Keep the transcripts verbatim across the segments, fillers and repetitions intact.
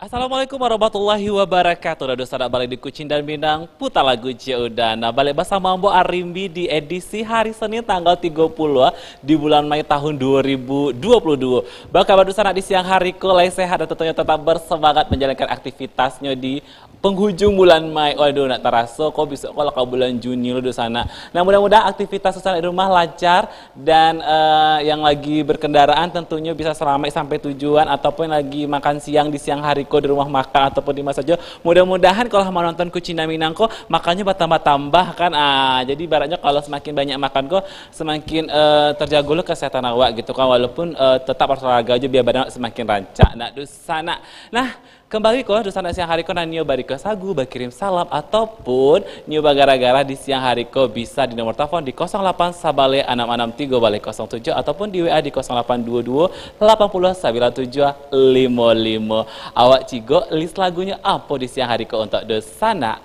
Assalamualaikum warahmatullahi wabarakatuh. Dah sanak baliak di Kucing dan Minang, puta lagu ciek udah. Nah, baliak basamo ambo Arimbi di edisi hari Senin tanggal tigo puluh, ah, di bulan Mei tahun dua ribu dua puluh dua. Baa kaba dusanak di siang hari ko, lai sehat dan tentunya tetap bersemangat menjalankan aktivitasnyo di penghujung bulan Mei. Waduh, nak taraso ko, bisuak ko lah ka bulan Juni lo dusanak. Nah, mudah-mudahan aktivitas dusanak di rumah lancar dan, eh, yang lagi berkendaraan tentunya bisa selamat sampai tujuan, ataupun lagi makan siang di siang hari ko di rumah makan ataupun di mana saja. Mudah-mudahan kalau menonton Kucing dan Minang ko, makannyo bertambah-tambah kan. Ah, jadi ibaratnyo kalau semakin banyak makan ko, semakin, eh, terjaga lo kesehatan awak gitu kan. Walaupun, eh, tetap harus olahraga aja biar badan awak semakin rancak. Nak dusanak. Nah, kembali ko dusanak siang hari ko, nan nio bariko sagu, bakirim salam, ataupun nio bagara-gara di siang hari ko, bisa di nomor telepon di kosong lapan sabaleh anam anam tigo baleh kosong tujuh, ataupun di W A di kosong lapan dua dua lapan puluh sambilan tujuh limo limo. Awak cigok list lagunyo apo di siang hari ko untuk dusanak?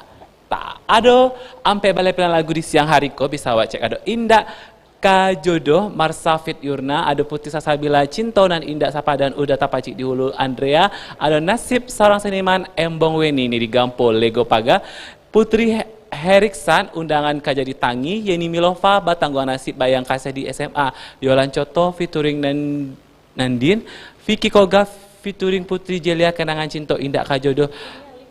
Tak ado, ampek baleh pilihan lagu di siang hari ko, bisa awak cek ado Indak Kajodoh, Marsafit Yurna, ado Putri Salsabila, Cinto Nan Indak Sapadan, Udah Tapacik di Hulu, Andrea, ado Nasib Saurang Seniman, Embong Weni, Ni Digampo, Lego Paga, Putri He-, Heriksan, Undangan Ka Jadi Tangi, Yeni Milova, Batangguang Nasib, Bayang Kasih di S M A, Yolan Coto featuring Nan-, Nandin, Vicky Koga featuring Putri Jelia, Kenangan Cinto Indak Kajodoh,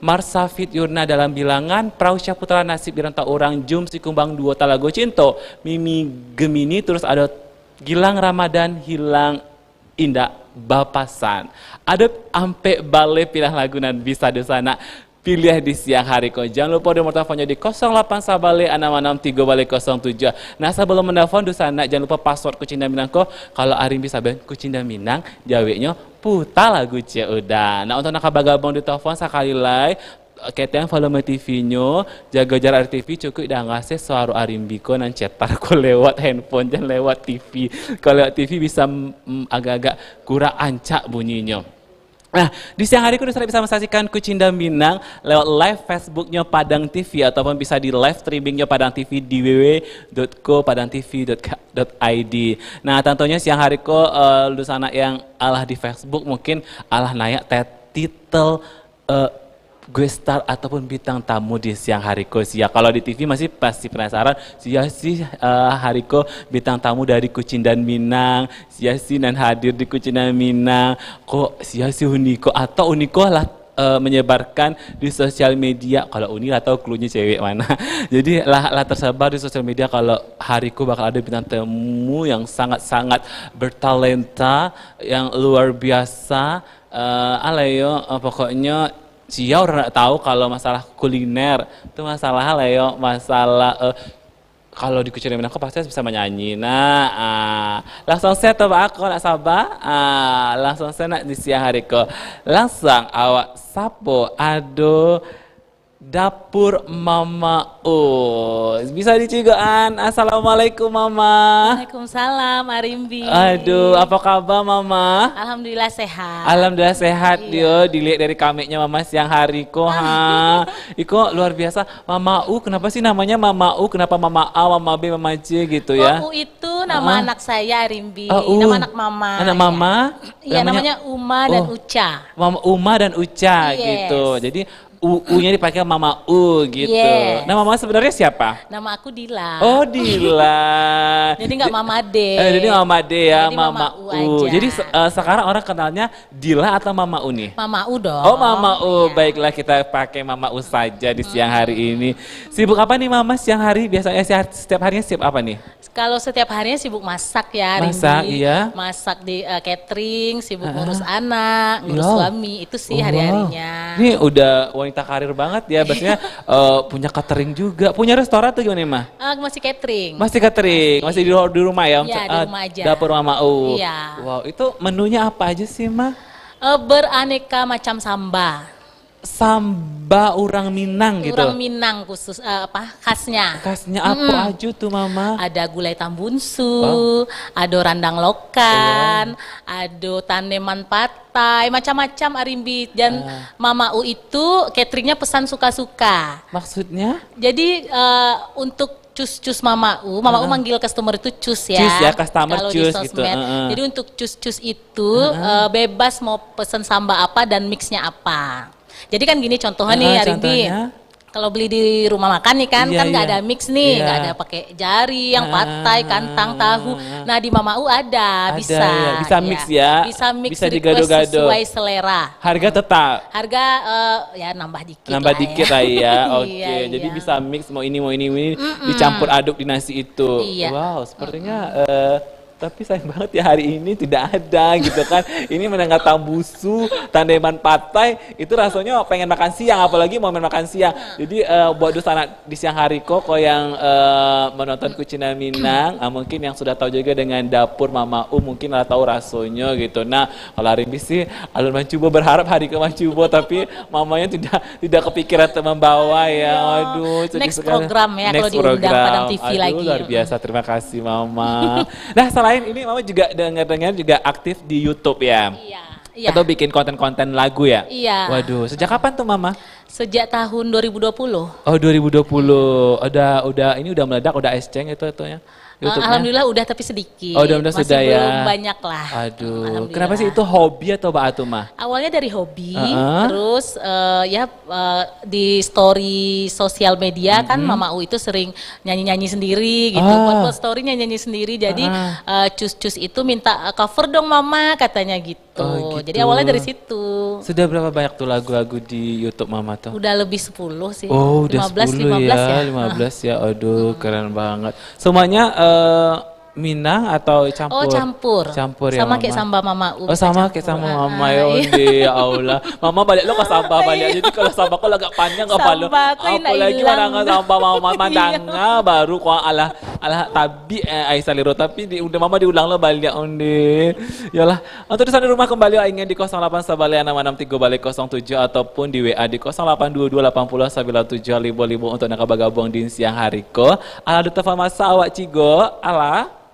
Marsafit Yurna Dalam Bilangan, Prausya Putra Nasib Dirantau Urang, Jum Sikumbang Duo Talago Cinto, Mimi Gemini, terus ado Gilang Ramadan, Hilang Indak Bapasan. Ado ampek baleh pilihan lagu nan bisa dusanak piliah di siang hari ko. Jan lupo nomor teleponnyo di kosong lapan sabaleh anam anam tigo baleh kosong tujuh. Nah, sabalum mandapan dusanak, jan lupo password Kucing dan Minang ko. Kalau Arimbi sabagian Kucing dan Minang, jaweknyo puta lagu ciek udah. Nah, untuk nak ka bagabuang di telepon sakali lai, ketekan volume T V-nyo, jago jarak dari T V, cukuik danga se suaro Arimbi ko nan cetar ko lewat handphone, jan lewat T V. Kalau lewat T V bisa, mm, agak-agak kurang ancak bunyinyo. Nah, di siang hari ko dusanak bisa menyaksikan Kucing dan Minang lewat live Facebook-nyo Padang T V ataupun bisa di live streaming-nyo Padang T V di W W W dot ko padang T V dot I D. Nah, tentunya siang hari ko, eh, dusanak yang alah di Facebook mungkin alah nayak te-, titel, eh, guest star ataupun bintang tamu di siang hari ko. Sia kalau di T V masih pasti penasaran, sia sih, eh, hari ko bintang tamu dari Kucing dan Minang, sia sih nan hadir di Kucing dan Minang, kok sia sih Uniko, atau Uniko lah, eh, menyebarkan di sosial media. Kalau Uni lah tahu clue-nyo cewek mana. Jadi lah, lah tersebar di sosial media kalau hari ko bakal ada bintang tamu yang sangat-sangat bertalenta, yang luar biasa. Eh, alah yo, eh, pokoknyo sia urang ndak tahu kalau masalah kuliner. Tu masalah lah yo, masalah, eh, kalau di Kucing dan Minang ko pasti bisa manyanyi. Nah, ah, langsung se tu baa ko nak saba. Ah, langsung se nak di siang hari ko. Langsung awak sapo ado Dapur Mama U. Bisa dicigokan. Assalamualaikum, Mama. Waalaikumsalam, Arimbi. Aduh, apa kabar, Mama? Alhamdulillah sehat. Alhamdulillah sehat, Iyo. Dio. Dilihat dari kameknya Mama siang hari ko, ha. Iko luar biasa. Mama U, kenapa sih namanya Mama U? Kenapa Mama A, Mama B, Mama C gitu ya? Oh, U itu nama Ah. anak saya, Arimbi. Ah, U. Nama anak Mama. Anak Iya. Mama? Iya, Namanya namanya Uma dan Oh. Uca. Mama Uma dan Uca Yes. gitu. Jadi U-, U-nya dipakai Mama U gitu. Yes. Nama Mama sebenarnya siapa? Nama aku Dila. Oh, Dila. Jadi nggak Mama De. Eh, jadi Mama De ya, Jadi Mama Mama U U. aja. Jadi se-, eh, sekarang orang kenalnya Dila atau Mama U nih? Mama U dong. Oh, Mama U. Iya. Baiklah, kita pakai Mama U saja di siang hari ini. Sibuk apa nih Mama siang hari? Biasanya siang, setiap harinya sibuk apa nih? Kalau setiap harinya sibuk masak ya, Masak, Rimbi. iya. Masak di, eh, catering, sibuk Heeh. ngurus anak, ngurus Iya. suami, itu sih Oh, hari-harinya. wow. Ini udah wanita karir banget ya, maksudnya, eh, punya catering juga, punya restoran tuh gimana, Ma? Eh, masih catering. Masih catering, Masih. masih di, di rumah ya, Iya, di eh, rumah aja. dapur Mama U. Iya. Wow, itu menunya apa aja sih, Ma? Eh, beraneka macam samba. Samba urang Minang gitu? Urang Minang khusus, eh, apa, khasnya. Khasnya apa Mm-mm. aja tuh, Mama? Ada gulai tambunsu, Wow. ada randang lokan, Wow. ada taneman patai, macam-macam, Arimbi. Dan Ah. Mama U itu cateringnya pesan suka-suka. Maksudnya? Jadi, eh, untuk Cus-cus Mama U, Mama U manggil customer itu cus ya. Cus ya, customer. Kalau di cus gitu, sosmed. Heeh. Jadi untuk cus-cus itu, heeh, eh, bebas mau pesen samba apa dan mixnya apa. Jadi kan gini contohnya nih, heeh, Arimbi. Contohnya? Kalau beli di rumah makan nih kan, iya, kan nggak, iya, ada mix nih, iya, nggak ada pakai jari, yang, heeh, patai, kantang, tahu. Heeh. Nah, di Mama U ada, ada, bisa, ya, bisa mix ya. Bisa mix, bisa request digado-gado, sesuai selera. Harga tetap. Harga, eh, ya nambah dikit. Nambah lah, dikit ya, lah ya. Iya, oke, jadi, iya, bisa mix, mau ini, mau ini, mau ini, mm-mm, dicampur aduk di nasi itu. Iya. Wow, sepertinya, mm-mm, eh, tapi sayang banget ya hari ini tidak ada gitu kan. Ini mendengar tambusu, tandeman patai, itu rasanya pengen makan siang, apalagi mau makan siang. Jadi, eh, buat dunsanak di siang hari ko, ko yang, eh, menonton Kucindan Minang, ah, mungkin yang sudah tahu juga dengan dapur Mama U, mungkin lah tahu rasanya gitu. Nah, kalau Arimbi sih, alun mancubo, berharap hari ko mancubo, tapi mamanya tidak, tidak kepikiran untuk membawa ya. Iya. Waduh, sedih sekali. Next program ya, next program, kalau diundang Padang T V lagi. Aduh, luar biasa. Terima kasih, Mama. Nah, selain ini, Mama juga dengar-dengar juga aktif di YouTube ya? Iya, iya. Atau bikin konten-konten lagu ya? Iya. Waduh, sejak kapan tuh, Mama? Sejak tahun dua ribu dua puluh. Oh, dua ribu dua puluh. Udah, udah, ini udah meledak, udah esceng itu, itunya? Eh, YouTube-nya? Alhamdulillah udah, tapi sedikit. Oh, udah, udah. Masih sudah ya? Belum banyak lah. Aduh, alhamdulillah. Kenapa sih, itu hobi atau apa tuh, Ma? Awalnya dari hobi, heeh, terus, eh, ya, eh, di story sosial media kan, mm-mm, Mama U itu sering nyanyi-nyanyi sendiri gitu. Ah. Buat-buat story nyanyi-nyanyi sendiri. Jadi, ah, eh, cus-cus itu minta, eh, cover dong, Mama, katanya gitu. Oh, gitu. Jadi awalnya dari situ. Sudah berapa banyak tuh lagu-lagu di YouTube Mama tuh? Udah lebih sepuluh sih. Oh, udah sepuluh ya? Lima belas, lima belas ya. Lima belas ya. Aduh, mm-mm, keren banget. Semuanya, eh, Minang atau campur? Oh, campur. Campur ya, Mama? Sama kayak samba Mama U. Oh, sama kayak samba Mama ya, ah, iya. Onde, ya Allah. Mama baliak lo ka samba baliak. Jadi kalau samba ko agak panjang kapalo. Samba ko indak ilang. Apalagi mandanga samba Mama, mandanga baru ko alah, alah tabik, eh, ai salero. Tapi di, udah Mama diulang lo baliak, onde. Yalah, untuk di sana rumah kembali, ingin di kosong delapan sabaleh anam anam tigo baleh kosong tujuh ataupun di W A di kosong delapan dua dua lapan puluh sambilan tujuh limo limo untuk nak bagabuang di siang hari ko. Alah, ado telepon masak awak cigo. Alah.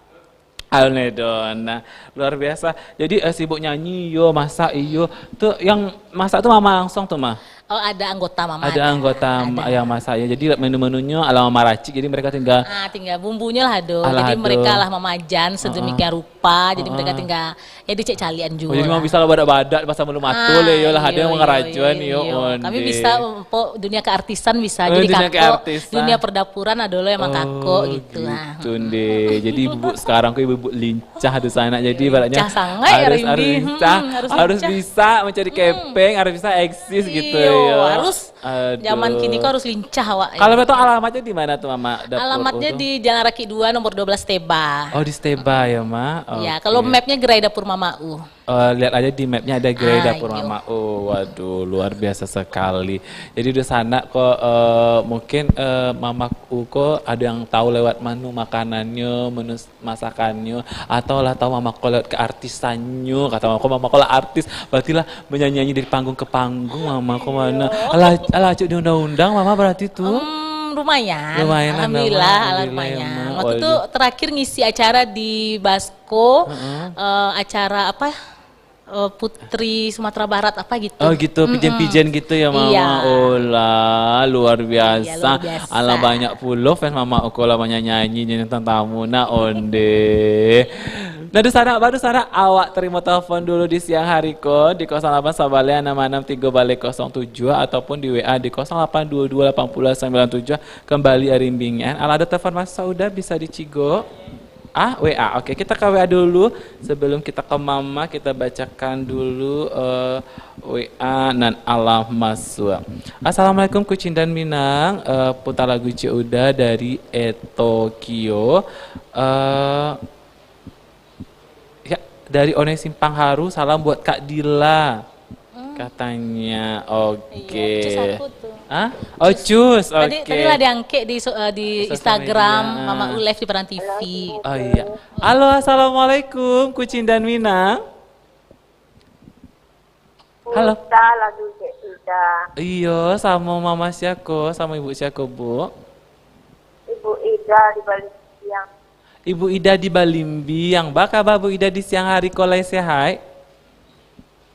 Alnedon. Nah, luar biasa. Jadi, eh, sibuk nyanyi, iyo, masak, iyo. Tu yang masak tu Mama langsung tu, Ma? Oh, ada anggota Mama. Ada anggota ma-, ada. Yang masak, ya. Jadi menu-menunyo ala Mama racik. Jadi mereka tinggal, ah, tinggal bumbunyo lah ado. Alah, jadi ado. Mereka lah mamajan sedemikian rupa. Heeh. Jadi mereka tinggal, ya, dicek calian juo lah. Oh, jadi memang bisa lah badak-badak pasal malu mato lah, iyo lah, ado yang mangarajoan, iyo, iyo. Onde. Kami bisa, um, po-, dunia keartisan bisa. Oh, jadi dunia keartisan. Dunia perdapuran ado lo yang mangkakok gitu, ah. Oh, gitu, ndeh. Jadi ibu-ibu sekarang ko ibu-ibu lincah tu sanak. Jadi ibaratnya lincah sangat ya, harus, Rimbi. Harus lincah, hmm, harus lincah. Harus bisa mencari kepeng, harus bisa eksis gitu, iyo, ya. Harus. Aduh. Zaman kini ko harus lincah awak, ya. Kalau boleh tahu alamatnya di mana tuh, Mama, dapur? Alamatnya di Jalan Raki dua nomor dua belas Teba. Oh, di Steba ya, Ma? Ya, kalau mapnya gerai dapur Mama U. Eh, lihat aja di mapnya ada gerai dapur Mama U. Ah, iyo. Waduh, luar biasa sekali. Jadi di sana kok, eh, mungkin, eh, Mama U kok ada yang tahu lewat menu makanannya, menu masakannyo, atau lah tahu Mama ko lewat keartisannyo, kata Mama ko, Mama ko lah artis, berarti lah menyanyi-nyanyi dari panggung ke panggung, Mama ko mah. Alah, alah, acok diundang-undang Mama berarti tu. Hmm, lumayan. Lumayan lah, alhamdulillah, alhamdulillah, ya, lumayan. Ma. Waktu tu terakhir ngisi acara di Basko, eh, acara apa? Eh, Putri Sumatera Barat apa gitu. Oh gitu, pijen-pijen gitu ya, Mama? Iya. Oh lah, luar biasa. Iya, luar biasa. Alah, banyak pulo fans Mama U ko lah, banyak nyanyi, nyanyi tentang tamu, nah, onde. Nah, di sana, baru sana awak terima telepon dulu di siang hari ko di kosong delapan sabaleh anam anam tigo baleh kosong tujuh ataupun di W A di kosong delapan dua dua lapan puluh sembilan tujuh. Kembali ari minggu, alah ada telepon masuk, udah bisa dicigo. Ah, W A. Oke, kita ke W A dulu. Sebelum kita ke Mama, kita bacakan dulu, eh, W A nan alah masuk. Assalamualaikum, Kucindan Minang. Eh, putar lagu Cik Uda dari Etokio. Eh, ya, dari One Simpang Haru, salam buat Kak Dila. Hmm. Katanya, oke. Iya, cus aku tuh. Hah? Oh, cus. Cus. Tadi, oke. Tadi lah diangkek di so-, eh, di Instagram, Mama U live di Padang T V. Oh, iya. Halo, assalamualaikum, Kucindan Minang. Halo. Uda lagu Cik Uda. Iyo, samo Mama siako, samo Ibu siako, Bu? Ibu Ida di Balimbiang. Ibu Ida di Balimbiang. Ba kaba Bu Ida di siang hari ko, lai sehat?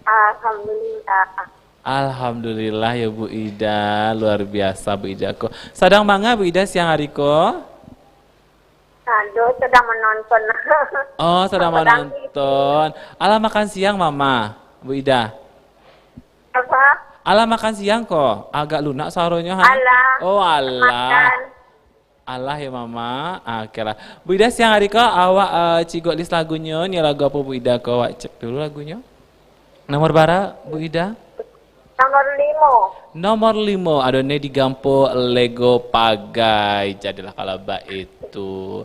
Alhamdulillah. Alhamdulillah ya Bu Ida, luar biasa Bu Ida ko. Sadang manga Bu Ida siang hari ko? Aduh, sedang menonton. Oh, sedang menonton. Alah makan siang, Mama, Bu Ida? Apa? Alah makan siang ko? Agak lunak suaronyo, ha? Alah. Oh, alah. Makan. Alah ya, Mama. Ah, oke lah. Bu Ida, siang hari ko awak, eh, cigok list lagunyo. Ni lagu apa, Bu Ida, ko? Awak cek dulu lagunyo. Nomor bara, Bu Ida? Nomor limo. Nomor limo, ado Nedi Gampo, Lego Pagai. Jadilah kalau baitu.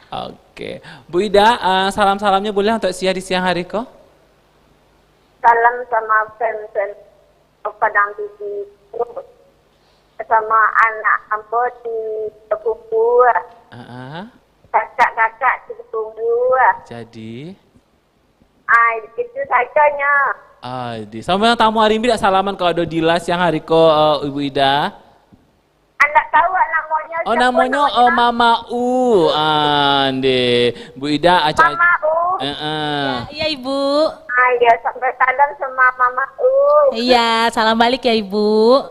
Oke. Bu Ida, eh, salam-salamnyo buliah untuk Sia di siang hari ko? Salam sama fans-fans Padang T V. Sama anak ambo di Pakumbuah. Ah, ah. Kakak-kakak di Pakumbuah. Jadi? Ah, itu sajonyo. Ah, di, samo nan tamu Arimbi dak salaman kalau ado Dila siang hari ko, eh, Ibu Ida? Ndak tahu namonyo. Oh, siapa namonyo, eh, namonyo? Mama U. Ah, ndeh. Bu Ida, aca- Mama U. Eh, eh. Ya, iya, Ibu. Ah, iya, sampai salam sama Mama U. Iya, salam balik ya, Ibu.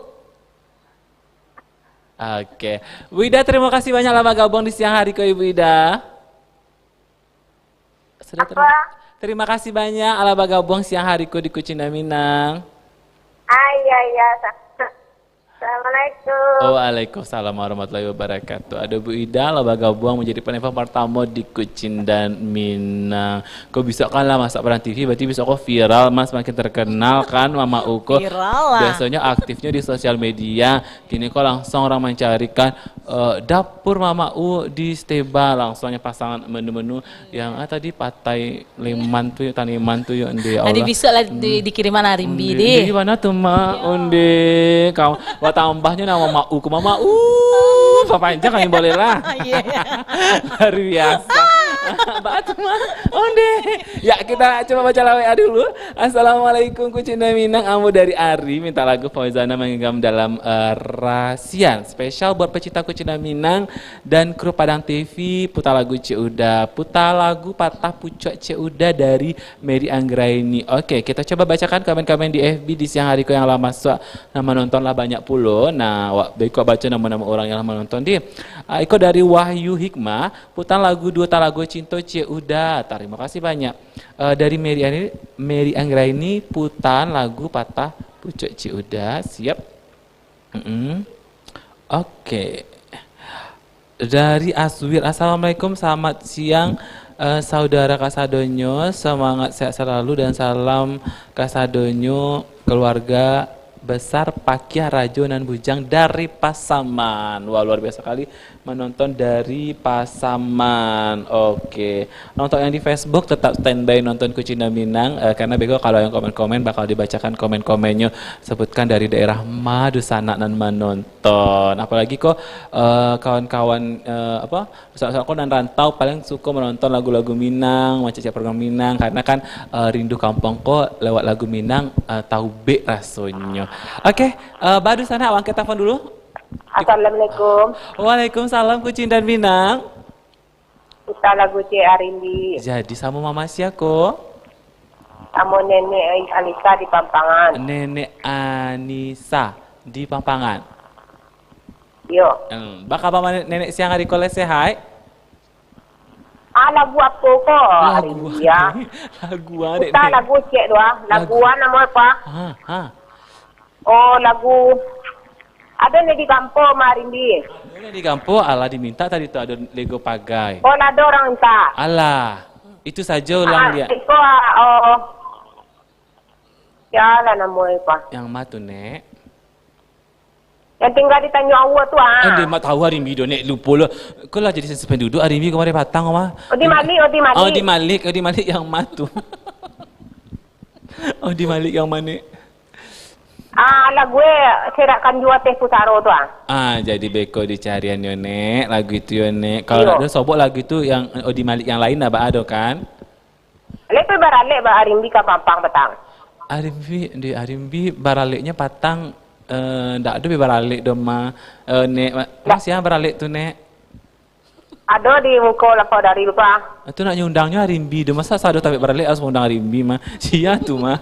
Oke. Bu Ida, terima kasih banyak lah bagabuang di siang hari ko, Ibu Ida. Sudah, terima, apa? Terima kasih banyak alah bagabuang siang hari ko di Kucindan Minang. Ah, iya, iya. Sa-, Assalamualaikum. Waalaikumsalam warahmatullahi wabarakatuh. Ado Bu Ida lah bagabuang manjadi panelpon partamo di Kucindan Minang. Ko bisuak kan lah masak Padang T V, berarti bisuak ko viral, Mas, makin terkenal kan, Mama U ko. Viral lah. Biasonyo aktifnyo di sosial media, kini ko langsung urang mancarikan, eh, dapur Mama U di Steba, langsung nyo pasang menu-menu yang, ah, tadi patai leman tu yo, taniman tu yo, ndeh, ya Allah. Nanti bisuak lah di-, dikiriman Arimbi, ndeh. Di mana tu, Mak? Yo. Ondeh, kau, wah, tambahnyo namo Mak U ko, Mama U, papanjang kami boleh lah. Iya. Luar biasa. Batu, Mak. Ondeh. Ya, kita coba baca lawea dulu. Assalamualaikum, Kucindan Minang. Ambo dari Ari, minta lagu Fauzana Manggenggam Dalam, eh, Rahsia. Spesial buat pecinta Kucindan Minang dan kru Padang T V, putar lagu Cik Uda. Putar lagu Patah Pucuak Cik Uda dari Mary Anggraini. Oke, kita coba bacakan komen-komen di F B di siang hari ko yang lah masuak. Nan manonton lah banyak pulo. Nah, wak, beko baco namo-namo urang yang lah manonton di. Ah, iko dari Wahyu Hikmah, putar lagu duo Talago Cinto Cik Uda. Tarimo kasih banyak. Eh, dari Mary Anggraini, Mary Anggraini, putar lagu Patah Pucuak Cik Uda. Siap. Mm-mm. Oke. Dari Aswir, "Assalamualaikum, selamat siang, eh, saudara kasadonyo. Semangat sehat selalu dan salam kasadonyo keluarga besar Pakiah Rajo nan Bujang dari Pasaman." Wah, luar biasa kali. Manonton dari Pasaman. Oke. Nah, untuk yang di Facebook, tetap standby nonton Kucindan Minang, eh, karena beko kalau yang komen-komen bakal dibacakan komen-komennyo. Sebutkan dari daerah ma dunsanak nan manonton. Apalagi ko, eh, kawan-kawan, eh, apa, sanak-sanak ko nan rantau paling suko manonton lagu-lagu Minang, mancaliak program Minang, karena kan, eh, rindu kampuang ko lewat lagu Minang, eh, taubek rasonyo. Oke, eh, ba dunsanak, wak angkek telepon dulu. Assalamualaikum. Waalaikumsalam, Kucindan Minang. Putar lagu Cik Arimbi. Jadi, samo mama sia ko? Samo Nenek Anisa di Pampangan. Nenek Anisa di Pampangan. Yo. Hmm, baa kaba ma-, Nenek siang hari ko, lai sehat? Ah, lagu apo ko, Arimbi, ah? Lagu, Dek, Nenek. Putar lagu ciek tu, ah. Lagu, lagu a namo apo, ah? Ha, ha. Oh, lagu. Ado Nedi Gampo ma Arimbi. Ado Nedi Gampo, alah dimintak tadi tu, ado Lego Pagai. Oh, lah ado urang mintak. Alah, itu sajo ulang liak. Ah, iko, ah, oh. Sia lah namo e, Pak. Yang ma tu, Nek? Yang tingga di Tanjuang Aua tu, ah. Eh, ndak mak tahu Arimbi doh, Nek, lupo lo. Ko lah jadi saspen duduk Arimbi kamari patang, mah. Odi Malik, Odi Malik. Odi Malik, Odi Malik yang ma tu. Odi Malik yang ma, Nek? Ah, lagu e, Serakkan Jua Teh Pusaro tu, ah. Ah, jadi beko dicarian yo, Nek, lagu itu yo, Nek. Kalau ndak ado, sobok lagu itu yang, eh, Odi Malik yang lain lah, baa ado kan? Lai pai baralek ba Arimbi ka Pampang patang? Arimbi, di Arimbi baraleknyo patang, eh, ndak ado pai baralek doh, ma. Eh, Nek, ma-, ma sia baralek tu, Nek? Ado di muko lapau dari lupa. Itu nak nyundangnyo Arimbi tu. Masa sado tabek baralek harus ngundang Arimbi mah. Sia tu mah.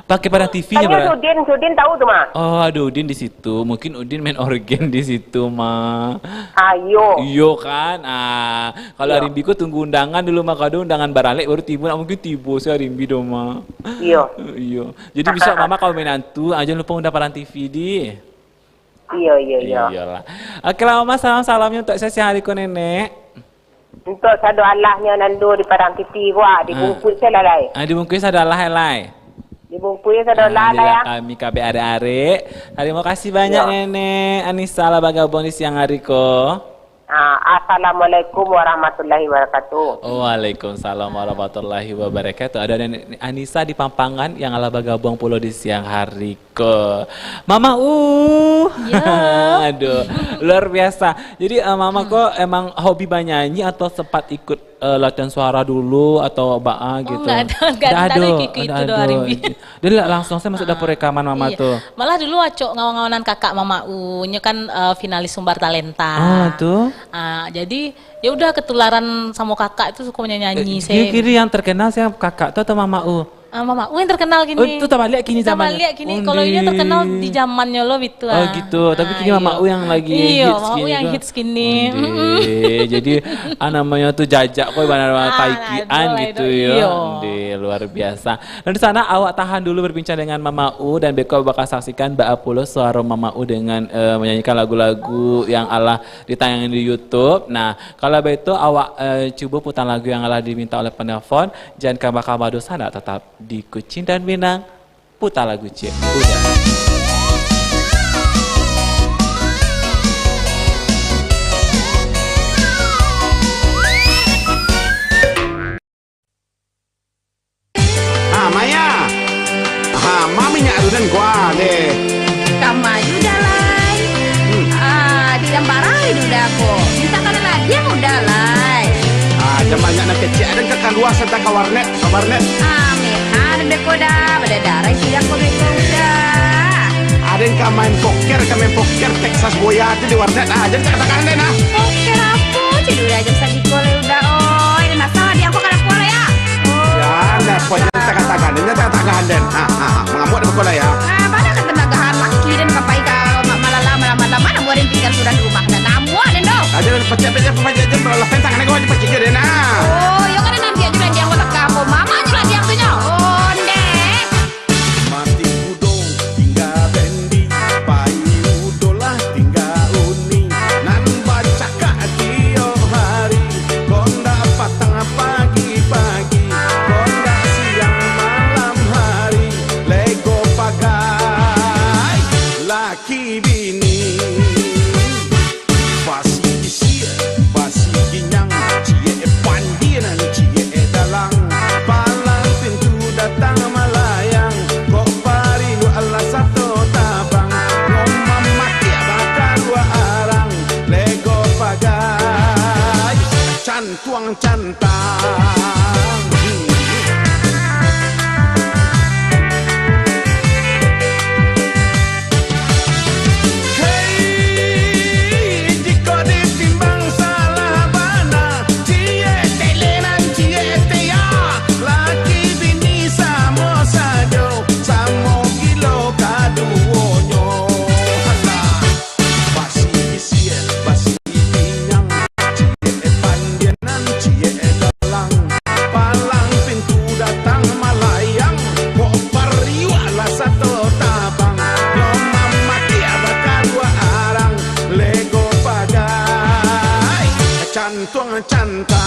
Pakai padang T V-nyo. Tanya Udin, Udin tahu tu mah. Oh, ada Udin di situ. Mungkin Udin main organ di situ mah. Ah, iyo. Iyo kan? Ah, kalau Iyo. Arimbi ko tunggu undangan dulu mah. Kalau ada undangan baralek baru tibo. Nak mungkin tibo si Arimbi tu mah. Iyo. Iyo. Jadi bisa mama kalau main hantu, ah, jangan lupa undang padang T V di. Iyo, iyo, iyo. Iyolah. Oke lah, Mama, salam-salamnyo untuk sia siang hari ko, Nenek. Untuk sado alahnyo nan do di padang T V ko, ah, dibungkuih se lah, lai. Ah, dibungkuih sado alah, lai. Dibungkuih sado alah, lai, iyolah, ah. Kami kabek arek-arek. Tarimo kasih banyak, Nenek Anissa lah bagabuang di siang hari ko. Ah, Assalamualaikum warahmatullahi wabarakatuh. Waalaikumsalam warahmatullahi wabarakatuh. Ada Nenek Anissa di Pampangan yang lah bagabuang pulo di siang hari ko. Mama U. Ya. Aduh, luar biasa. Jadi, eh, Mama ko emang hobi banyanyi atau sempat ikut, eh, latihan suara dulu atau baa gitu? Oh, nggak ada, nggak ada, nggak ada ikut-ikut itu doh, Arimbi. Dia lah langsung saja masuk dapur rekaman Mama tu. Malah dulu acok ngawan-ngawanan kakak Mama U, nyo kan, eh, finalis Sumbar Talenta. Ah, tu. Ah, jadi, ya udah ketularan sama kakak itu suka nyanyi-nyanyi. Eh, kira-kira yang terkenal siapa, kakak tu atau Mama U? Ah, Mama U yang terkenal kini. Oh, tu tabaliak kini zamannyo. Tabaliak kini. Kalau inyo terkenal di zamannyo lo, bitu. Oh, ah. Gitu. Tapi kini Mama U yang lagi hits kini. Iyo, Mama U yang hits kini. Ondeh. Jadi, ah, namonyo tu jajak ko ibarat taikian gitu yo. Iyo. Ondeh, luar biasa. Nah, di sana awak tahan dulu berbincang dengan Mama U dan beko bakal saksikan baa pulo suaro Mama U dengan, eh, menyanyikan lagu-lagu yang alah ditayangkan di YouTube. Nah, kalau begitu awak, eh, cubo putar lagu yang alah diminta oleh penelpon. Jan kaba-kaba dosa ndak, tetap di Kucing dan Minang. Putar lagu ciek. Udah. Ah, Maya. Ah, ma minyak tu den kuah deh. Kama yu dah lai. Hmm. Ah, di dalam barang yu dah ko. Minta ka ladiang udah lai. Ah, jan banyak nan kecek, den ka kalua santa ka warnet, ka warnet. Ah, meh, ah, den beko dah, badadarah yu dah ko beko udah. Ah, den ka main poker, ka main poker Texas Boya tu di warnet, ah, jan ka katakan den, ah. Poker apo, cik udah jam sadiko lai udah, oi, den asal ladiang ko ka dapua lai, ah. Oh, jan, dapua, jan tagah-tagah den, jan tagah-tagahan den. Ha, ha, ha. Mangamuak den beko lai, ah. Ah, bana ka tanagahan laki den ka pai ka ma-, malala malam-malam, mana buah den tinggal surang di rumah, dah namuah den doh. Aja pacik, pacik, pacik, jan lapeh tangan ko, aja pacik je den, ah. Oh, yo kan den ambiak je ladiang ko takapo, mamak je ladiang tu nyo. Ondeh. Mati udo tingga bendi, pai udo lah tingga uni. Nan bacakak tiok hari, kondak patang pagi-pagi, kondak siang malam hari, lego pagai laki bini. Basi isi, basi ginyang, ciek pandian, ciek dalang. Palang pintu datang malayang, kok parilu alah sato tabang. Ngomam mati bakaluak arang, lego pagai, cantuang cantang. Hei, jikok ditimbang salah bana, ciek tele nan ciek tea, laki bini samo sajo, samo gilo kaduonyo. Alah, basi isiek, basi minyang, ciek pandianan, ciek dalang, palang pintu datang malayang, kok pariuak lah sato tabang, yo mamatiak bakaluak arang, lego pagai, cantuang cantang.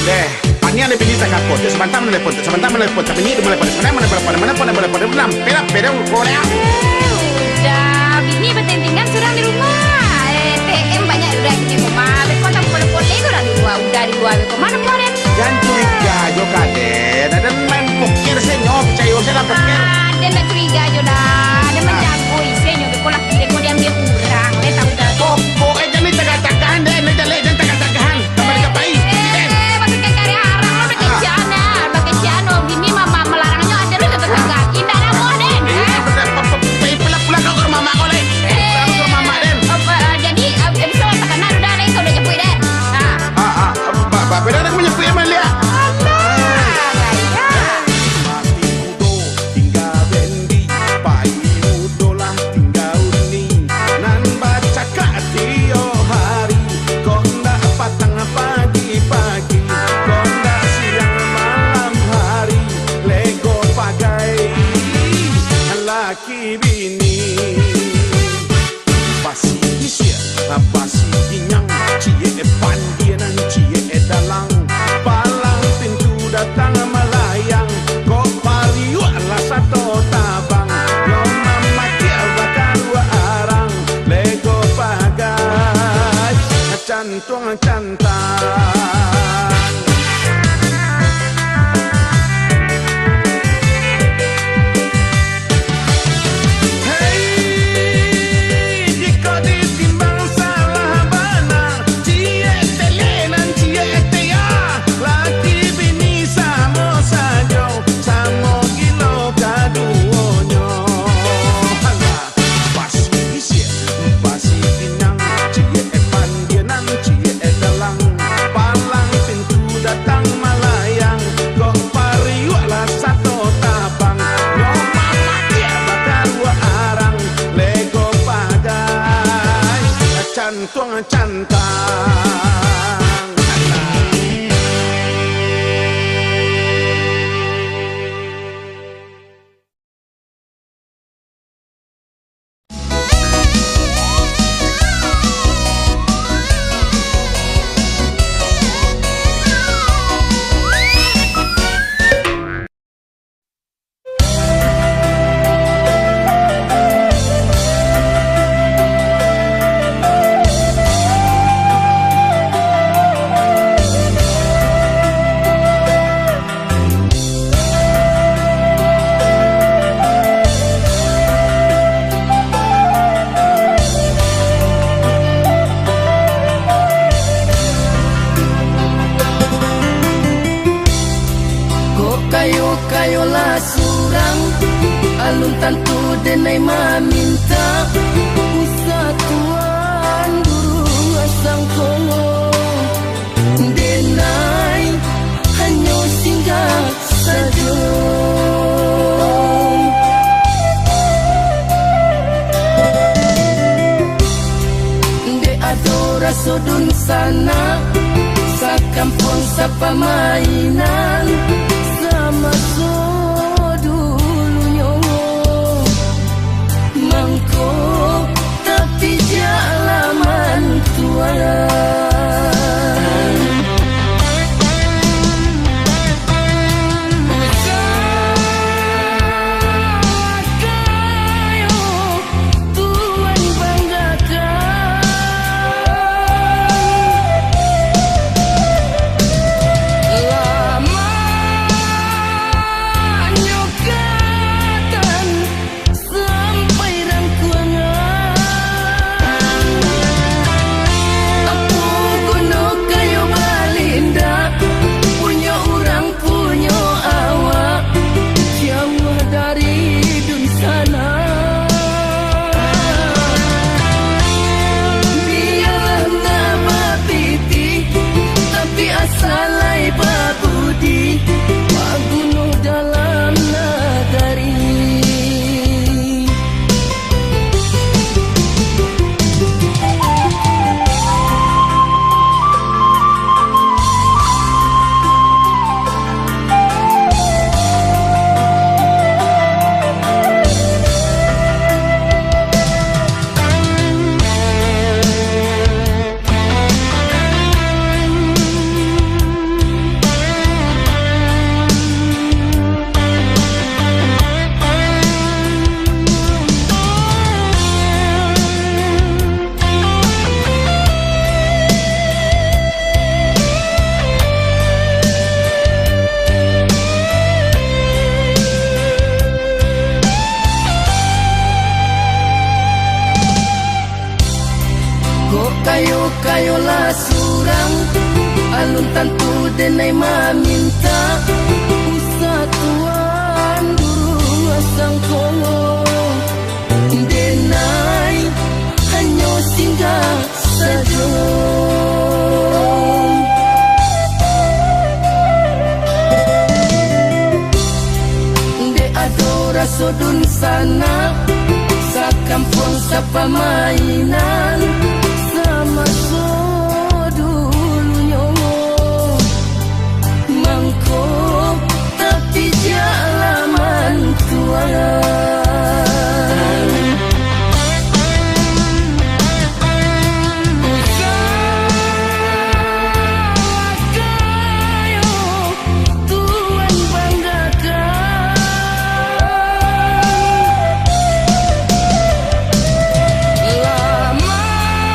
Deh, paniang deh bini takako, tu sabanta manelepon, tu sabanta manelepon, tapi ni dia manelepon, sabanta manelepon, manelepon, manelepon, manelepon, manelepon, manelepon, manelepon. Eh, udah, bini batentingan surang di rumah. Eh, T M banyak udah di rumah. Beko tak boleh-boleh tu lah di luar, udah di luar beko. Mana buah den? Jan curiga jo ka den. Ada main poker se nyo, picayo se lah poker. Ah, den nak curiga jo dah. Den manjago ise nyo beko lah. Beko diambil urang, le tahu dah. Pokok eh jan ditagah-tagahan den, le jan, le jan tagah-tagahan. Tambah dikapai, den. Eh, maksudkan karya arang lo, bakecian ah. Bakecian lo, bini mama melarangnyo ada lo, tagah. Indak namuah den. Eh, pulang-pulang kau ke rumah mak kau le. Pulang ke rumah mak den. Tuang cantang. Hei, jikok ditimbang salah bana, ciek tele nan ciek tea, laki bini samo sajo, samo gilo kaduonyo. Halah. Basi bisiak, basi pinang, ciek pandianan, ciek dalang. Palang pintu datang malayang, kok pariuak lah sato tabang. Nyo mamakiak bakaruak arang, lego pagai, cantuang cantang. Kok kayo-kayo lah surang, alun tantu denai maminta. Usah tuan guru asang kongo. Denai hanyo singgah sajo. Dek ado raso dunsanak, sakampuang sapamainan, samaso dulunyo. Mangko tapi jak laman tuan. Usah kayo tuan banggakan. Lamaknyo katan sampai rangkuangan. Apo guno kayo balindak, punyo urang punyo awak, jauah dari dunsanak. Bialah nak bapitih, tapi asa lai babudi, baguno dalam nagari. Kok kayo-kayo lah surang, alun tantu denai maminta. Usah tuan guru asang kongo, denai hanyo singgah sajo. Dek ado raso dunsanak, sakampuang sapamainan, samaso dulunyo. Mangko tapi jak laman tuan. Usah kayo tuan banggakan. Lamak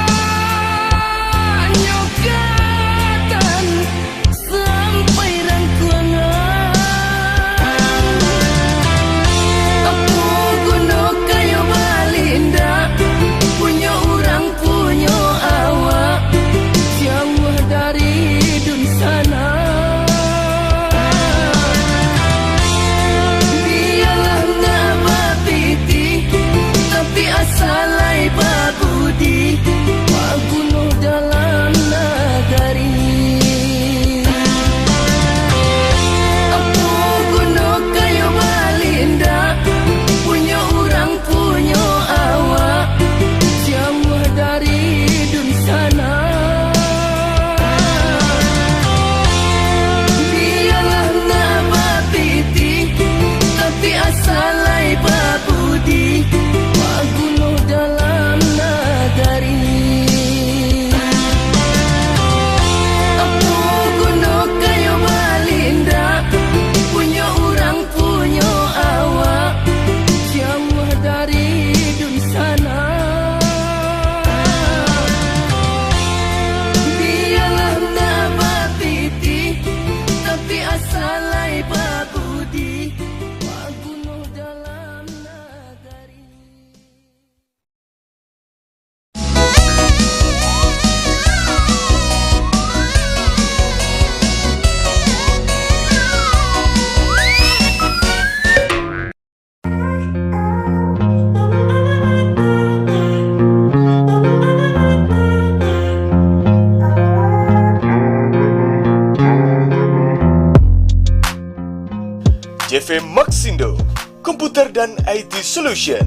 C V Maxindo, komputer dan I T solution,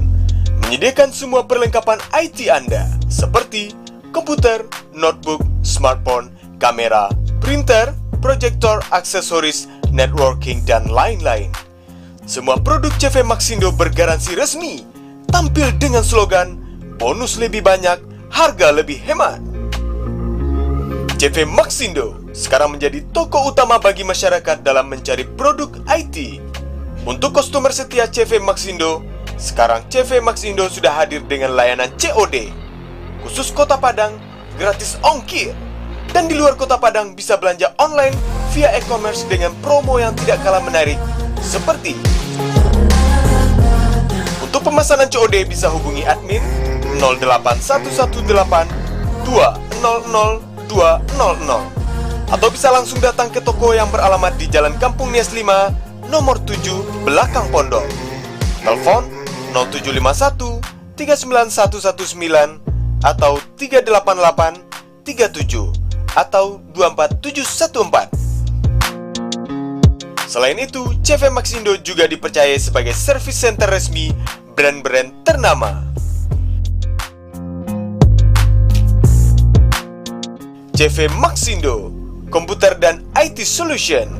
menyediakan semua perlengkapan I T Anda, seperti komputer, notebook, smartphone, kamera, printer, proyektor, aksesoris, networking, dan lain-lain. Semua produk C V Maxindo bergaransi resmi, tampil dengan slogan, "Bonus lebih banyak, harga lebih hemat." C V Maxindo sekarang menjadi toko utama bagi masyarakat dalam mencari produk I T. Untuk customer setia C V Maxindo, sekarang C V Maxindo sudah hadir dengan layanan C O D, khusus Kota Padang, gratis ongkir. Dan di luar Kota Padang bisa belanja online via e-commerce dengan promo yang tidak kalah menarik, seperti, untuk pemesanan C O D bisa hubungi admin nol delapan satu satu delapan dua nol nol dua nol nol, atau bisa langsung datang ke toko yang beralamat di Jalan Kampung Nias lima, nomor tujuh, belakang pondok. Telepon nol tujuh lima satu tiga sembilan satu satu sembilan atau tiga delapan delapan tiga tujuh atau dua empat tujuh satu empat. Selain itu, C V Maxindo juga dipercayai sebagai service center resmi brand-brand ternama. C V Maxindo, komputer dan I T solution.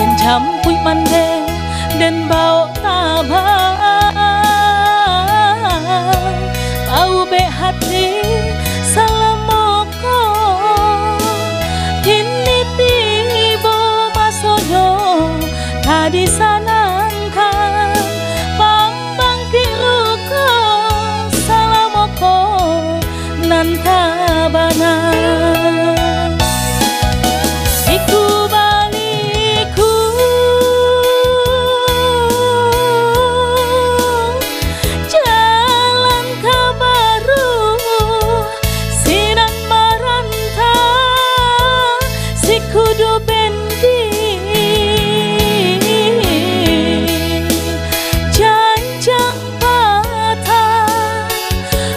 Den jampuik mandeh, den baok tabang, paubek hati salamo ko. Kini tibo masonyo ka disanangkan, pambangkik ruko salamo ko nan tabana. Siku baliku jalan ka baru, sinan maranta sikudo bendi. Janjang patah,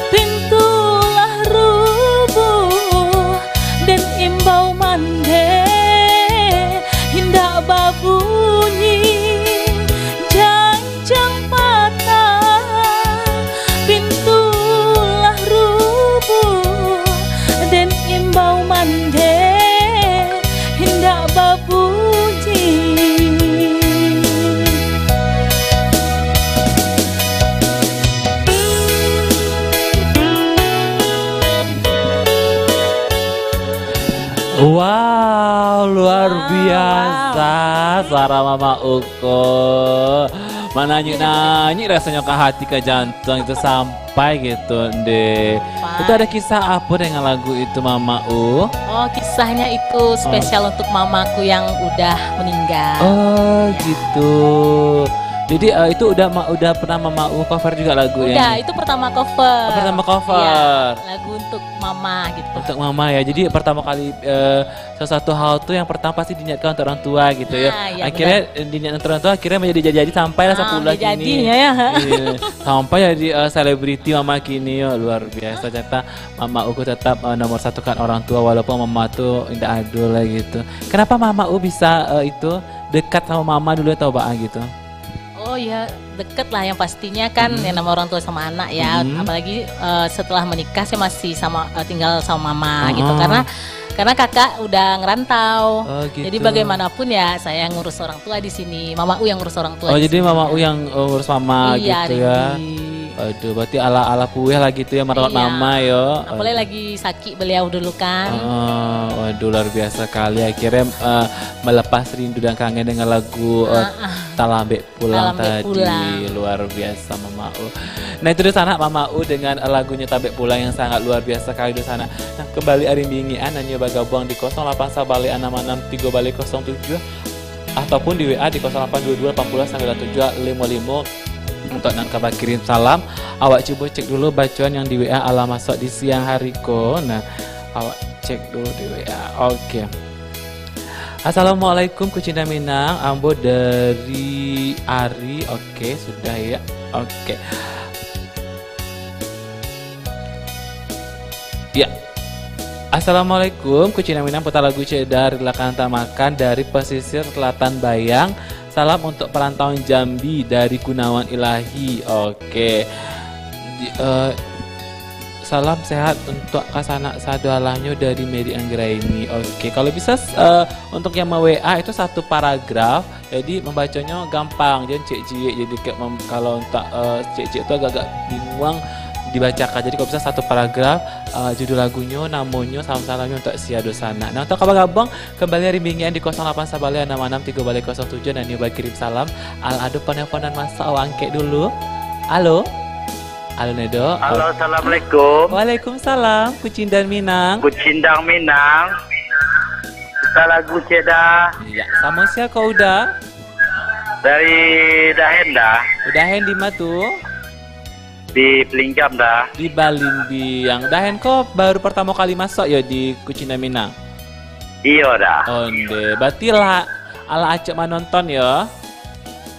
pintu lah rubuh, den imbau mandeh indak babunyi. Janjang patah, pintu lah rubuh, den imbau mandeh indak babunyi. Wow, luar biasa suara Mama Uko. Mananyuik-nanyuik rasonyo ka hati, ka jantuang itu sampai gitu, ndeh. Sampai. Itu ada kisah apo dengan lagu itu, Mama U? Oh, kisahnya itu spesial untuk mamaku yang udah meninggal. Oh, gitu. Jadi, eh, itu udah ma-, udah pernah Mama U cover juga lagu yang Udah, itu pertama cover. Oh, pertama cover. Iya, lagu untuk mama gitu. Untuk mama ya. Jadi, pertama kali, eh, sesuatu hal tu yang pertama pasti diniatkan untuk orang tua gitu ya. Ah, iya, akhirnya, benar. Eh, diniatkan untuk orang tua, akhirnya menjadi jadi-jadi sampailah Ah, sampai kini. Jadinya ya. Iya. Sampai jadi, eh, selebriti mama kini, yo, luar biasa. Ternyata Mama U tetap, eh, nomor satu kan orang tua, walaupun mama tu indak adul lah gitu. Kenapa Mama U bisa, eh, itu dekat sama mama dulu atau baa gitu? Oh ya, deket lah yang pastinya kan, Hmm. yang nama orang tua sama anak ya. Hmm. Apalagi, eh, setelah menikah saya masih sama, eh, tinggal sama mama gitu. Heeh. Karena, karena kakak udah ngerantau. Oh, gitu. Jadi bagaimanapun ya saya ngurus orang tua di sini. Mama U yang ngurus orang tua Oh, di jadi sini. Mama U yang, eh, ngurus mama Iya, gitu ya. Rindy. Aduh, berarti ala-ala pueh lah gitu ya merawat Iya. mama yo. Apalagi Aduh. lagi sakit beliau dulu kan. Ah, waduh, luar biasa kali. Akhirnya, eh, melepas rindu dan kangen dengan lagu, eh, Ah, ah. Talambek Pulang Talambek tadi. Pulang. Luar biasa, Mama U. Nah, itu dia sanak Mama U dengan lagunya Talambek Pulang yang sangat luar biasa kali di sana. Nah, kembali ari minggu an, nyo bagabuang di kosong lapan sabaleh anam anam tigo baleh kosong tujuh ataupun di W A di kosong lapan dua dua lapan puluh sembilan tujuh limo limo. Untuk nan ka bakirim salam, awak cubo cek dulu bacoan yang di W A alah masuk di siang hari ko. Nah, awak cek dulu di W A. Oke. Assalamualaikum, Kucinta Minang. Ambo dari Ari. Oke, sudah ya. Oke. Ya. Assalamualaikum, Kucinta Minang, putar lagu Ceda Rilakan Tamakan dari Pesisir Selatan Bayang. Salam untuk perantauan Jambi dari Gunawan Ilahi. Oke. Di, eh, salam sehat untuk kasanak sadoalahnyo dari Mary Anggraini. Oke, kalau bisa, eh, untuk yang me-W A itu satu paragraf, jadi membaconyo gampang, jan ciek-ciek. Jadi kayak mem-, kalau untuk, eh, ciek-ciek tu agak-agak bingung dibacakan. Jadi kalau bisa satu paragraf, eh, judul lagunyo, namonyo, salam-salamnyo untuk sia dusanak. Nah, untuk kabar gabung, kembali ari minggu an di kosong lapan sabaleh anam anam tigo baleh kosong tujuh, nan nio bakirim salam. Al, ado penelpon nan masuk, awak angkek dulu. Halo? Halo, Nedo. Halo, assalamualaikum. Waalaikumsalam, Kucindang Minang. Kucindang Minang. Putar lagu Ceda. Iya, samo sia ko Uda? Dari Dahen Da. Udahen di ma tu? Di Pelinggam Da. Di Balimbiang. Dahen ko baru pertamo kali masuk yo di Kucindang Minang? Iyo Da. Onde, berarti lah alah acok manonton yo?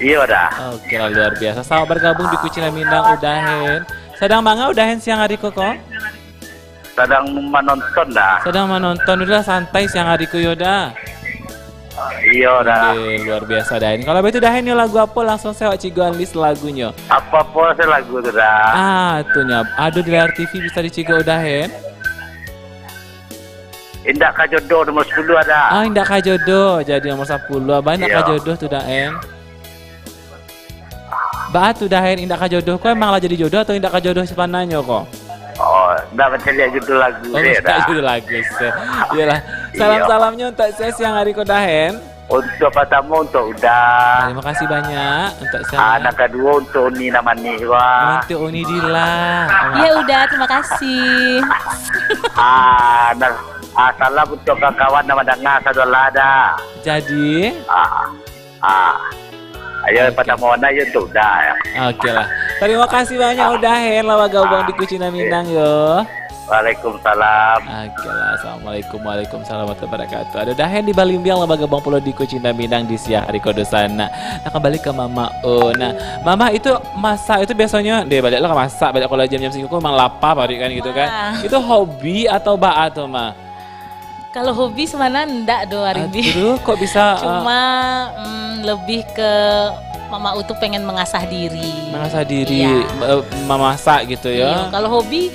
Iyo Da. Oke lah, luar biasa. Selamat bergabung di Kucindang Minang, Udahen. Sadang manga Udahen siang hari ko, ko? Sadang manonton Da. Sadang manonton, udah santai siang hari ko yo Da. Iyo Da. Oke, luar biasa Dahen. Kalau begitu Dahen, yo lagu apo? Langsung saya awak cigoan list lagunyo. Apo-apo se lagu tu Da. Ah, tu nyo. Ado di layar T V, bisa dicigo Dahen. Indak Ka Jodoh nomor sepuluh Da. Ah, Indak Ka Jodoh jadi nomor sepuluh. Abah Indak Ka Iyo. Jodoh tu Dahen. Baa tu Dahen, Indak Ka Jodoh ko emang lah jadi jodoh atau Indak Ka Jodoh sabananyo ko? Oh, ndak mancaliak judul lagu Oh, se, maksud Da. Judul lagu se. Iyolah. Iyo. Salam-salamnyo untuk sia siang hari ko Dahen. Untuk pertamo untuk Uda. Terima kasih banyak untuk Ah, sia. Nan kaduo untuk Uni nan manih ko. Untuk Uni Dila. Ya Uda, terima kasih. Ah, nan, ah, salam untuk kawan-kawan nan mandanga sadolah Da. Jadi? Ah. Ah. Ayo, Oke. Pertamo Uni, ayo untuk Uda ya. Oke lah. Terima kasih banyak Ah. Udahen lah bagabuang Ah. di Kucindang Minang yo. Waalaikumsalam. Oke lah. Assalamualaikum, waalaikumsalam warahmatullahi wabarakatuh. Ado Dahen di Balimbiang lah bagabuang pulo di Kucindang Minang di siang hari ko di sana. Nah, kembali ke Mama. Oh, nah, Mama itu masak itu biasonyo, deh, baliak lah ka masak, baliak kalau jam-jam sagitu memang lapa paruik kan gitu kan. Wah. Itu hobi atau baa tu, Ma? Kalau hobi sebenarnya ndak do, Arindi. Aduh, kok bisa, Cuma, ah, mm, lebih ke Mama U tu pengen mengasah diri. Mengasah diri, Iya. eh, memasak gitu ya? Iya, kalau hobi,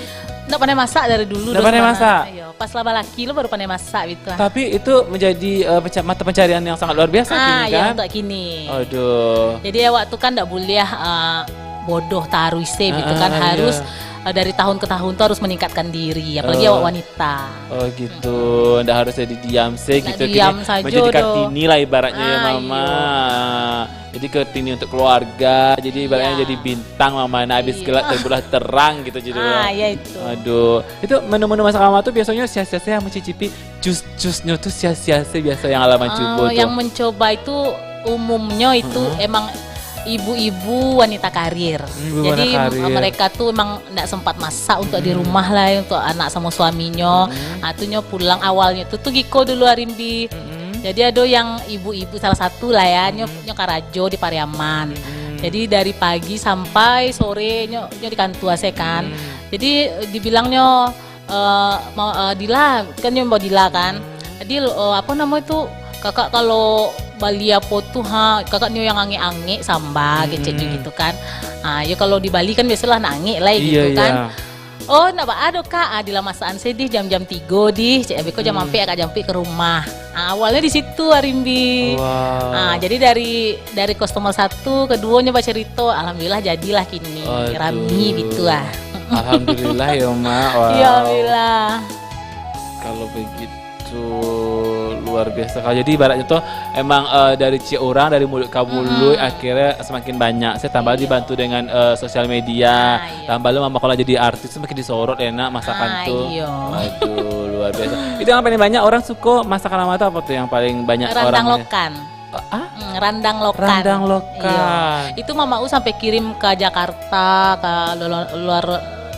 ndak pandai masak dari dulu Ndak do pandai sebenarnya. masak? Iya, pas lah balaki lo baru pandai masak gitu lah. Tapi itu menjadi, eh, penca-, mata pencarian yang sangat luar biasa Ah, kini iya, kan? untuk kini. Aduh. Jadi awak tu kan ndak boleh, eh, bodoh taruih se gitu Ah, kan. ah, Harus, iya. eh, dari tahun ke tahun tu harus meningkatkan diri. Apalagi Eh. awak wanita. Oh gitu, ndak harus jadi diam se Ndak gitu, diam kini sajo menjadi do. Kartini lah ibaratnya ya, Ah, Mama. Iya. Jadi kartini untuk keluarga, jadi ibaratnya Iya. jadi bintang, Mama, nah, habis Iya. gelap terbelah terang gitu judulnya. Ah, ya itu. Aduh, itu menu-menu masakan Mama tu biasanya sia-sia yang mencicipi jus-jusnya tu sia-sia biasa yang alamat Eh, cubo tu. Yang mencoba itu umumnya itu Mm-mm. emang ibu-ibu wanita karir. Ibu Jadi wanita karir. mereka tu emang ndak sempat masak untuk di Mm-mm. rumah lah ya, untuk anak sama suaminya. Mm-mm. Ah, tu nyo pulang awalnya tu tu giko dulu Arimbi. Mm-mm. Jadi ado yang ibu-ibu salah satu lah ya, nyo, Mm-mm. nyo karajo di Pariaman. Mm-mm. Jadi dari pagi sampai sore nyo, nyo di kantua se kan. Mm. Jadi dibilangnyo, eh, mau, eh, Dila, kan nyo mau Dila kan. Mm. Jadi, eh, apa nama itu, kakak kalau bali apo tu ha, kakak nyo yang angek-angek samba, Mm-mm. kecek nyo gitu kan. Ah, yo kalau di Bali kan biasolah nak angek lah Iya, gitu kan. iya. Oh, ndak baa doh, Kak. Ah, Dila masakan se dih jam-jam tigo dih. Cek, beko jam Hmm. ampek, Kak, jam ampek ka rumah. Ah, awalnya di situ, Arimbi. Wow. Ah, jadi dari, dari customer satu, keduonyo bacarito, alhamdulillah jadilah kini. Aduh. Rami gitu ah. Alhamdulillah ya, Mak. Wow. Ya, alhamdulillah. Kalau begitu, luar biasa. Kalau jadi ibaratnya tuh emang, eh, dari ciek orang, dari mulut ka mulut, Mm-mm. akhirnya semakin banyak. Saya tambah Iya. dibantu dengan, eh, sosial media. Ah, iya. Tambah lu Mama kalau jadi artis semakin disorot enak masakan Ah, tuh. iya. Waduh, luar biasa. Itu yang paling banyak orang suka masakan Mama tuh apa tuh yang paling banyak Randang orangnya? Lokan. Ah? Hmm, randang lokan. Randang lokan. Iya. Itu Mama U sampai kirim ke Jakarta, ke luar, luar,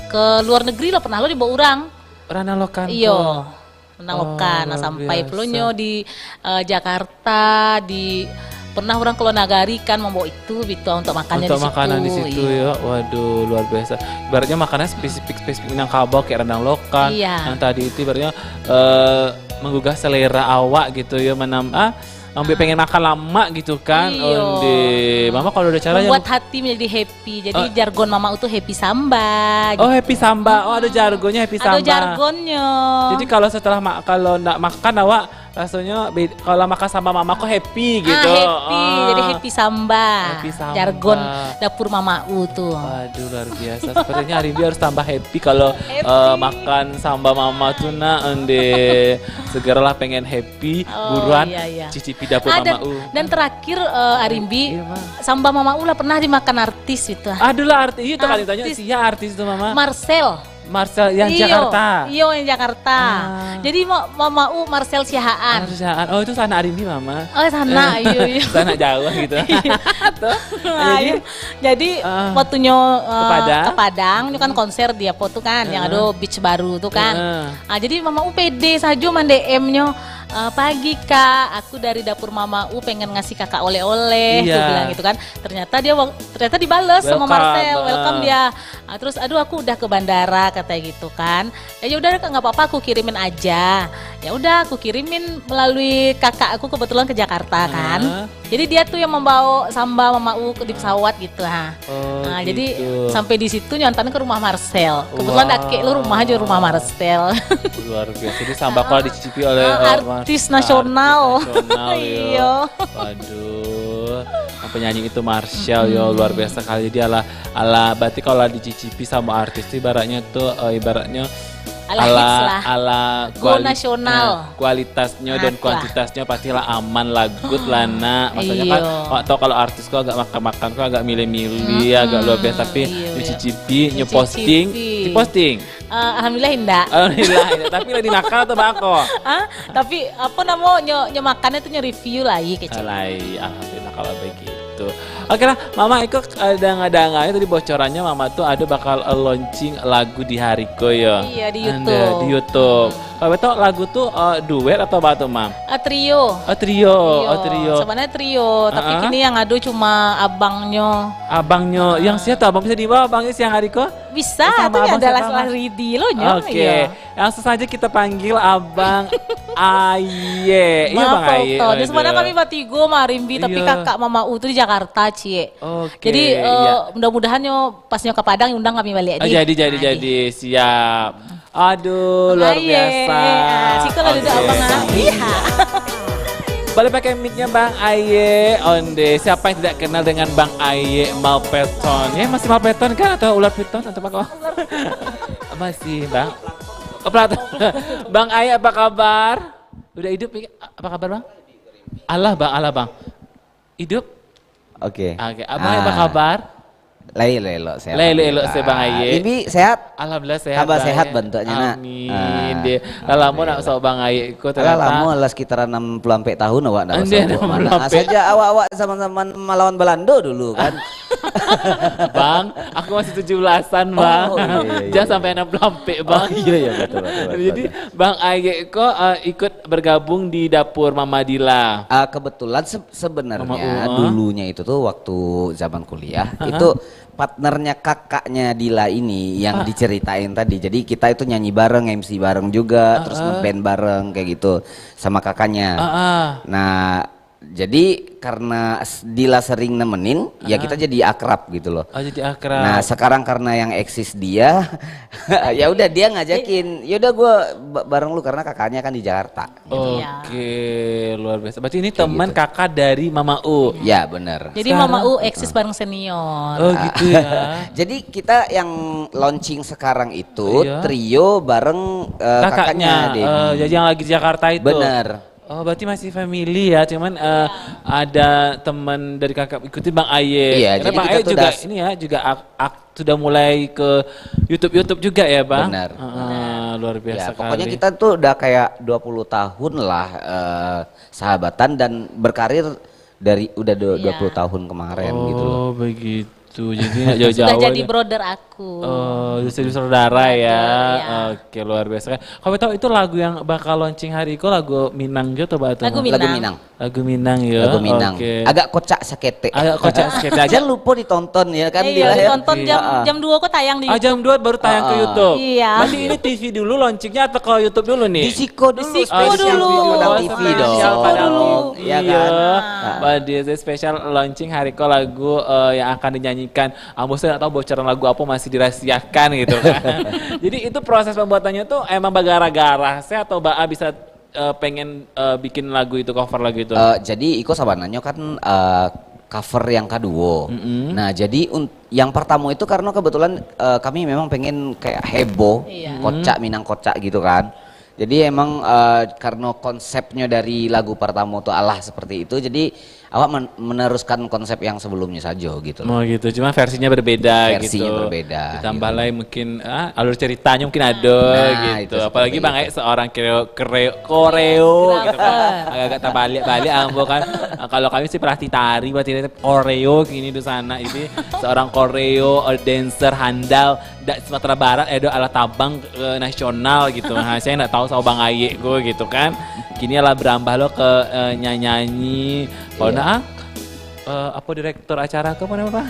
ke luar negeri lah pernah lo dibawa orang. Randang lokan Iyo. tuh. Randang Oh, lokan. Nah, luar sampai biasa. pulo nyo di, eh, Jakarta, di, pernah orang ke luar nagari kan mambawa itu, bitu untuk makannya Untuk di situ. makanan di situ, Iya. ya. Waduh, luar biasa. Ibaratnya makanan spesifik-spesifik Minangkabau kayak randang lokan. Iya. Yang tadi itu ibaratnya, eh, menggugah selera awak gitu ya, menam-, ah, ambil Ah. pengen makan lamak gitu kan. Iyo. Onde. Mama kalau ada cara yang Membuat hati menjadi happy. Jadi Oh. jargon Mama U tuh happy samba Oh, gitu. happy samba. Oh, ada Mm-mm. jargonnya happy Ada samba. jargonnya. Jadi kalau setelah ma-, kalau nak makan awak rasanya be-, kalau makan samba Mama kok happy Ah, gitu. happy. Jadi Ah. happy samba. Happy samba. Jargon dapur Mama U tuh. Waduh, luar biasa. Sepertinya Arimbi harus tambah happy kalau, Happy. eh, makan samba Mama tuh, nak, onde. Segeralah pengen happy, Oh, buruan iya, iya. cicipi dapur Ah, dan, Mama U. dan terakhir, eh, Arimbi, Iya, Ma. samba Mama U lah pernah dimakan artis itu. Aduh lah, artis itu kan ditanya, Artis. sia artis itu, Mama? Marcel. Marcel yang Iyo, Jakarta? iyo, yang Jakarta. Ah. Jadi, Ma-, Mama U Marcel Siahaan. Marcel Siahaan. Oh, itu sanak Arimbi, Mama. Oh, sanak, Eh, iyo, iyo. sanak jauh gitu. Iya. Tuh. Ah, Jadi, iya. Jadi, Ah. waktunyo, eh, Ke Padang? ke Padang, itu kan Hmm. konser di apo tu kan, yang Heeh. ado beach baru tu kan. Heeh. Ah, jadi Mama U pede sajo man-D M-nyo, eh, "Pagi, Kak, aku dari dapur Mama U pengen ngasih Kakak oleh-oleh," aku Iya. bilang gitu kan. Ternyata dia wak-, ternyata dibales sama Welcome, Marcel, heeh. welcome dia. Ah, terus, "Aduh, aku udah ke bandara," katanya gitu kan. "Ya, ya udah, Kak, nggak apa-apa, aku kirimin aja." Ya udah, aku kirimin melalui kakak aku kebetulan ke Jakarta kan. Heeh. Jadi dia tuh yang membawa samba Mama U ke, di pesawat gitu, ha. Oh, Nah, jadi gitu. sampai di situ nyontan ke rumah Marcel. Kebetulan Wow. dakek lo rumah aja rumah Marcel. Luar biasa. Jadi samba kalau dicicipi oleh, Ah, eh, artis artis nasional. nasional, yo. Iya. Waduh. Penyanyi itu Marcel, yo, Hmm. luar biasa kali. Jadi ala, ala, berarti kalau dicicipi sama artis itu ibaratnya tuh, eh, ibaratnya Ala ala, hits lah. ala Go kuali-, nasional. eh, kualitasnya Ah, dan tuh lah. kuantitasnya pastilah aman lah, good lah, nak. Maksudnya kan, Iyo. wak tau kalau artis kok agak makan-makan, kok agak milih-milih, Mm-mm. agak luar biasa, tapi Iyo, iyo. dicicipi, nyo Dicicipi. posting, diposting. Eh, alhamdulillah indak. Alhamdulillah, indak. Tapi lah di nakal atau bako? Hah? Tapi apa nama, nyo, nyo makannya tuh nyo review lah, iya kecil. Alai, alhamdulillah kalau begitu. Oke lah, Mama, iko, eh, danga-danga tadi bocorannya Mama tuh ada bakal, eh, launching lagu di hari ko, yo. Iya, di Anda, YouTube. di YouTube. Hmm. Kalau betul lagu tuh, eh, duet atau apa tuh, Mam? Ah, trio. Oh, trio. Trio. Oh, trio. Sebenarnya trio, tapi Heeh. kini yang ada cuma abangnya. Abangnya. Ah. Yang siapa tuh? Abang bisa dibawa abangnya siang hari ko? Bisa, Sama tuh abang adalah siapa, Mas? Salah Ridi lo nyo. Oke. Iya. Langsung saja kita panggil Abang Aye. Iya, Bang Aye. Maaf, Pak Okto. Dia sebenarnya Aduh. kami batigo, Marimbi, tapi Iya. kakak Mama U tuh di Jakarta, Cik. Oke, Jadi, eh, iya. mudah-mudahan nyo pas nyo ke Padang undang kami balik, Oh, Dik. jadi, jadi, Nah, jadi. Dik. Siap. Aduh, Bang luar Aye. biasa. Ah, siko lah duduk, Oke. Abang, ah. Iya. Boleh pakai mic-nya, Bang Aye. Onde, siapa yang tidak kenal dengan Bang Aye Malpeton? Ya, masih Malpeton kan? Atau ular piton? Atau apa kok? Masih, Bang. Oh, Platon. Bang Aye, apa kabar? Udah hidup, apa kabar, Bang? Allah, Bang. Allah, Bang. Hidup? Oke. Oke, Abang Ayek, apa kabar? Lai elok-elok, sehat. Lai elok-elok, sehat, Bang Ayek. Bibi sehat? Alhamdulillah, sehat, Bang Ayek. Tambah sehat bantuaknya, nak. Amin, deh. Lah lamo nak sok Bang Ayek ko. Alah, ternyata lamo lah, sekitar enam puluh ampek tahun awak ndak basok. Anjir, enam puluh ampek. Mana saja awak-awak zaman-zaman malawan Balando dulu, kan? Bang, aku masih tujuh belasan, Bang. Oh, iya, iya, iya. Jangan sampai enam puluh ampek, Bang. Oh, iya, iya, betul, betul, betul. Jadi, Bang Ayek ko, eh, ikut bergabung di dapur Mama Dila. Ah, kebetulan se-, sebenarnya Mama U, ah, dulunya itu tuh waktu zaman kuliah, ah, itu partnernya kakaknya Dila ini yang, ah, diceritain tadi. Jadi kita itu nyanyi bareng, M C bareng juga, ah, terus, ah, ngeband bareng kayak gitu sama kakaknya. Ah, ah. Nah, jadi karena s-, Dila sering nemenin, ya, ah, kita jadi akrab gitu loh. Oh, jadi akrab. Nah, sekarang karena yang eksis dia, ya udah, dia ngajakin, "Ya udah, gua ba-, bareng lu," karena kakaknya kan di Jakarta. Iya. Oke, luar biasa. Berarti ini teman kakak dari Mama U. Kayak gitu. Ya, benar. Jadi Mama U eksis bareng senior. Oh, gitu ya. Jadi kita yang launching sekarang itu, iya, trio bareng, eh, kakaknya, kakaknya, Dedi. Eh, jadi yang lagi di Jakarta itu. Benar. Oh, berarti masih family ya, cuman, eh, ada teman dari kakak ikuti Bang Ayek. Iya, jadi Bang Ayek juga ini ya, juga ak-, ak-, sudah mulai ke YouTube-YouTube juga ya, Bang? Benar. Heeh, luar biasa sekali. Ya, pokoknya kita tuh udah kayak dua puluh tahun lah, eh, sahabatan dan berkarir dari udah du-, dua puluh tahun kemarin gitu loh. Oh, begitu. Jadi nggak jauh-jauh aja. Sudah jadi brother aku. Oh, sudah jadi saudara ya. Brother, ya. Oke, luar biasa kan. Kamu tahu itu lagu yang bakal launching hari itu lagu Minang gitu, Bang, atau lagu Minang. Lagu Minang. Lagu Minang, ya. Lagu Minang. Oke. Agak kocak saketek. Agak kocak saketek aja. Jangan lupa ditonton, ya kan, Dila, ya? Iya, ditonton jam, jam dua kok tayang di YouTube. Ah, jam dua baru tayang ke YouTube. Iya. Berarti ini T V dulu launchingnya atau ke YouTube dulu nih? Di siko dulu, spesial dulu. Di siko dulu. Padang T V dong. Spesial Padang dulu. Iya kan? Iya. Heeh. Berarti spesial launching hari ko lagu, eh, yang akan dinyanyikan. Ambo sih nggak tahu bocoran lagu apa, masih dirahasiakan gitu kan. Jadi itu proses pembuatannya tuh emang bagara-gara sih atau Bang A bisa eh, pengen, eh, bikin lagu itu, cover lagu itu? Eh, jadi iko sabananyo kan, eh, cover yang kaduo. Mm-mm. Nah, jadi un-, yang partamo itu karena kebetulan, eh, kami memang pengen kayak heboh, iya, kocak, Minang kocak gitu kan. Jadi emang, eh, karena konsepnya dari lagu partamo tuh alah seperti itu, jadi awak men-, meneruskan konsep yang sebelumnya saja gitu loh. Oh gitu, cuma versinya berbeda gitu. Versinya berbeda, gitu. Ditambah lagi mungkin, ah, alur ceritanya mungkin ada gitu. Nah, itu seperti itu. Apalagi Bang Ayek seorang koreo-, koreo-, koreo gitu kan. Koreografer. Agak-agak terbalik-balik ambo kan. Ah, kalau kami sih pelatih tari, berarti koreo gini di sana. Jadi seorang koreo, eh, dancer handal. Dak Sumatera Barat, eh, ado alah tabang, eh, nasional gitu. Ha, saya ndak tahu sama Bang Ayek ko gitu kan. Kini alah berambah lo ke, eh, nyanyi. Kalau nak, ah, eh, apa direktur acara ke apa nama, Pak?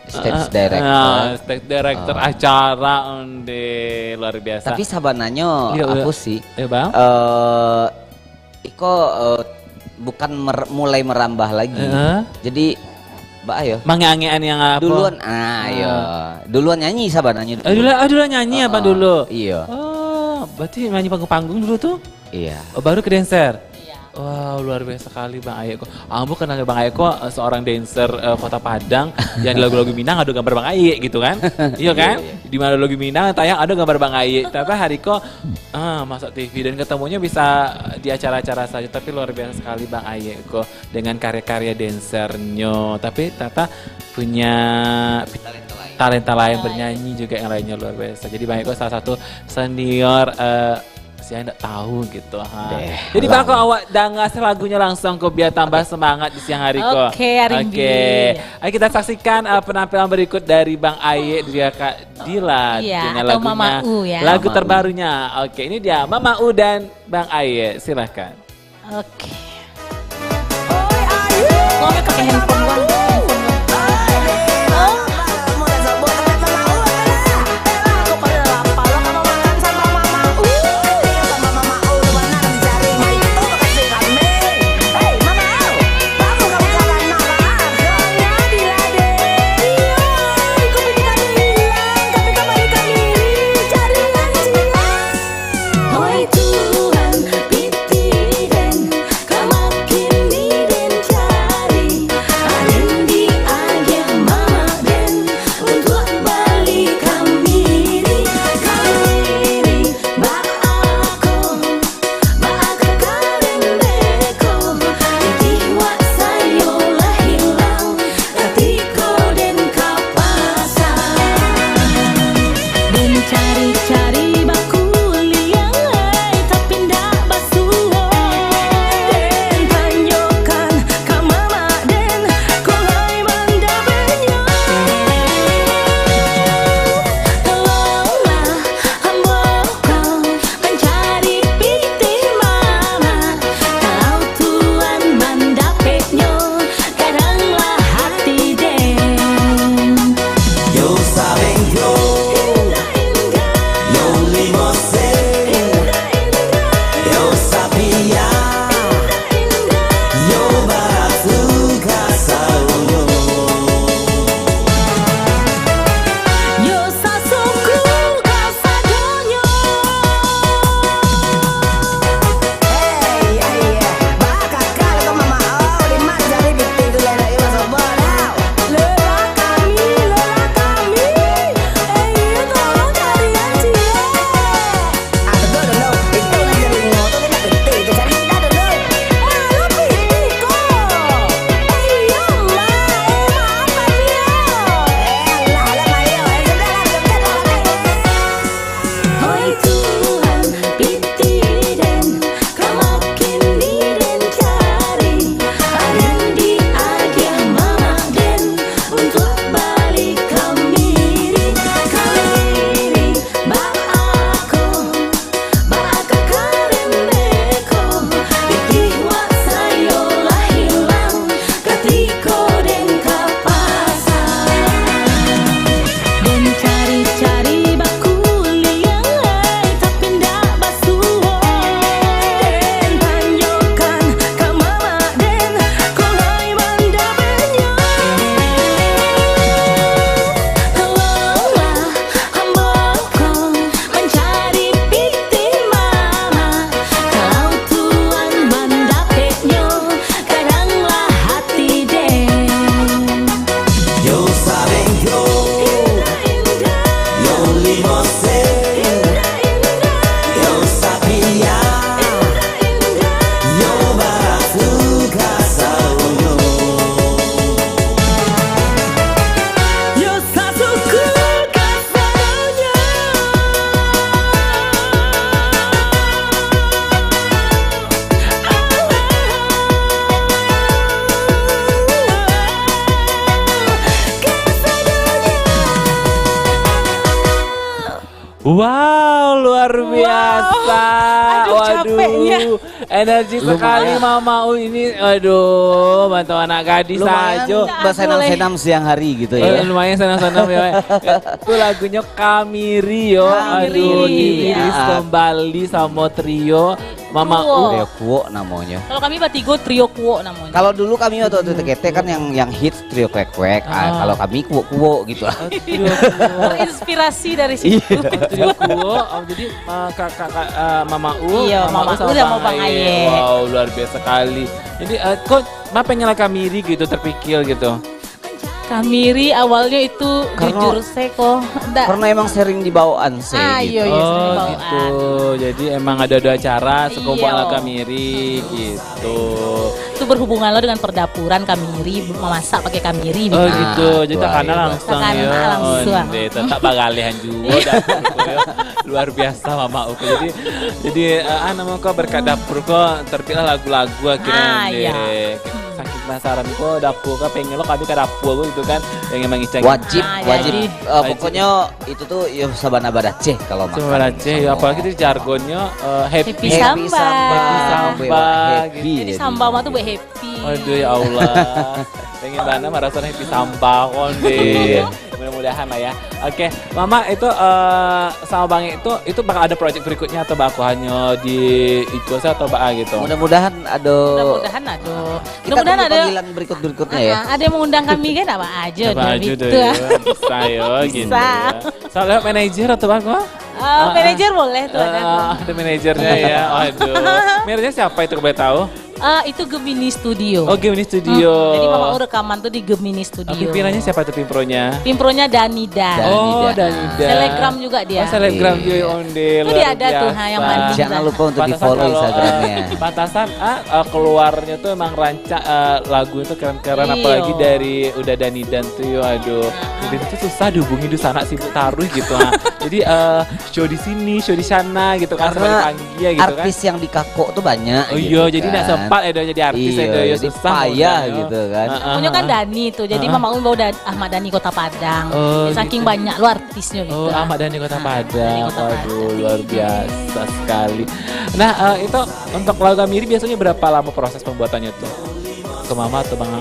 Stage director. Ah, stage director acara, onde, luar biasa. Tapi sabananyo aku sih, eh, iko, eh, bukan mer-, mulai merambah lagi. Heeh. Jadi, ba, ayo. Mangek-angekan yang apa? Duluan, ah, iyo. Duluan nyanyi sabananyo dulu. Eh, duluan, ah, duluan nyanyi apa dulu? Iyo. Oh, berarti nyanyi panggung-panggung dulu tuh? Iya. Oh, baru ke dancer? Iya. Wow, luar biasa sekali Bang Ayek ko. Ambo kenal Bang Ayek ko, eh, seorang dancer, eh, Kota Padang yang di lagu-lagu Minang ada gambar Bang Ayek gitu kan? Iya kan? Iya, iya. Di mana lagu Minang tayang ada gambar Bang Ayek. Tapi hari ko, ah, masuk T V dan ketemunya bisa di acara-acara saja, tapi luar biasa sekali Bang Ayek ko dengan karya-karya dancernyo. Tapi ternyata punya talenta lain, talenta lain, bernyanyi juga yang lainnya luar biasa. Jadi Bang Ayek ko salah satu senior, eh, saya ndak tahu gitu, ha. Deh, jadi bakal awak dengar lagunya langsung ko biar tambah semangat di siang hari ko. Oke, Arimbi. Oke. Ayo kita saksikan, uh, penampilan berikut dari Bang Ayek dan juga Kak Dila. Iya, dengan atau lagunya, Mama U, ya. Lagu terbarunya. Oke, ini dia Mama U dan Bang Ayek. Silakan. Oke. Oi, ayo. Kok pakai handphone, Bang? Handphone, Bang. Oi Tuhan, piti den, kamakin ni den cari. Wow, luar biasa. Aduh, capeknya. Energi sekali Mama U ini. Aduh, bantu anak gadis sajo. Basenam-senam siang hari gitu ya. Eh, lumayan senam-senam ya. Itu lagunyo Kamiri yo. Aduh, Kamiri. Kembali samo trio Mama U. Trio Kuok namonyo. Kalau kami batigo, Trio Kuok namonyo. Kalau dulu kami waktu, waktu ketek kan yang, yang hits Trio Kuek-Kuek. Ah, kalau kami Kuok-Kuok gitu lah. Oh, Trio Kuok. Terinspirasi dari situ. Iya. Trio Kuok, oh, jadi, eh, kak, kak, kak, eh, Mama U, Mama U dan Mama U Bang Ayek. Ayek. Wow, luar biasa sekali. Jadi, eh, kok, kenapa pengen lah Kamiri gitu, terpikir gitu? Kamiri awalnyo itu jujur se ko. Karena emang sering dibawaan se gitu. Ah, iyo, iyo, sering dibawaan. Oh, gitu. Jadi emang ado-ado acara, suko bawa lah Kamiri gitu. Itu berhubungan lo dengan perdapuran, Kamiri, memasak pakai Kamiri gitu. Oh, gitu. Jadi takana langsung yo. Takana langsung. Onde, tetap bagalehan juo dapur ko yo. Luar biasa Mama U ko. Jadi, jadi, eh, ah, namo ko berkat dapur ko, terpikirlah lagu-lagu akhirnyo. Ah, iyo. Saking penasaran ko dapur ko, pengen lo kami ka dapur ko gitu kan, pengen mangicang. Wajib, wajib. Ah, wajib. Eh, pokoknyo itu tu yo sabana badaceh kalau makan. Sabana badaceh, yo, apalagi tu jargonnyo, eh, happy samba. Happy samba. Happy samba gitu. Jadi samba mah tu buat happy. Aduh, ya Allah. Pengen bana maraso happy samba, onde. Iya. Mudah-mudahan lah ya. Oke, Mama, itu, eh, samo Bang itu, itu bakal ado project berikutnya atau bakal hanyo di iko sajo atau baa gitu? Mudah-mudahan ado. Mudah-mudahan ado. Kita tunggu panggilan berikut-berikutnya ya. Ah, ado yang mengundang kami kan, apa aja. Apa aja deh, ya. Bisa yo, gitu ya. Bisa. Soalnya manajer atau apa? Eh, manajer boleh tuh, ada. Eh, ada manajernya ya. Aduh. Manajernya siapa itu, kalau boleh tahu? Eh, itu Gemini Studio. Oh, Gemini Studio. Hmm, jadi Mama U rekaman tuh di Gemini Studio. Pimpinannya siapa tuh, pimpronya? Pimpronya Danida. Oh, Danida. Selebgram juga dia. Oh, selebgram juga, onde, luar biasa. Itu dia ada tuh, ha, yang mandi. Jangan lupa untuk di-follow Instagramnya. Pantasan, eh, pantasan, ah, eh, keluarnya tuh emang rancak, eh, lagu itu keren-keren, apalagi dari udah Danida tuh, yo, aduh. Danida tuh susah dihubungi, di sana sibuk taruh gitu, ha. Jadi, eh, show di sini, show di sana gitu kan, sama dipanggil gitu kan. Artis yang dikakok tuh banyak. Oh, iyo, jadi ndak sempat Edo jadi artis, Edo yo, jadi susah payah gitu kan. Heeh. Punya kan Dani tuh, jadi Mama U bawa Ahmad Dhani Kota Padang. Oh, gitu. Saking banyak lo artisnya gitu. Oh, Ahmad Dhani Kota Padang. Waduh, luar biasa sekali. Nah, eh, itu untuk lagu Kamiri biasanya berapa lama proses pembuatannya tuh? Ke Mama atau Bang?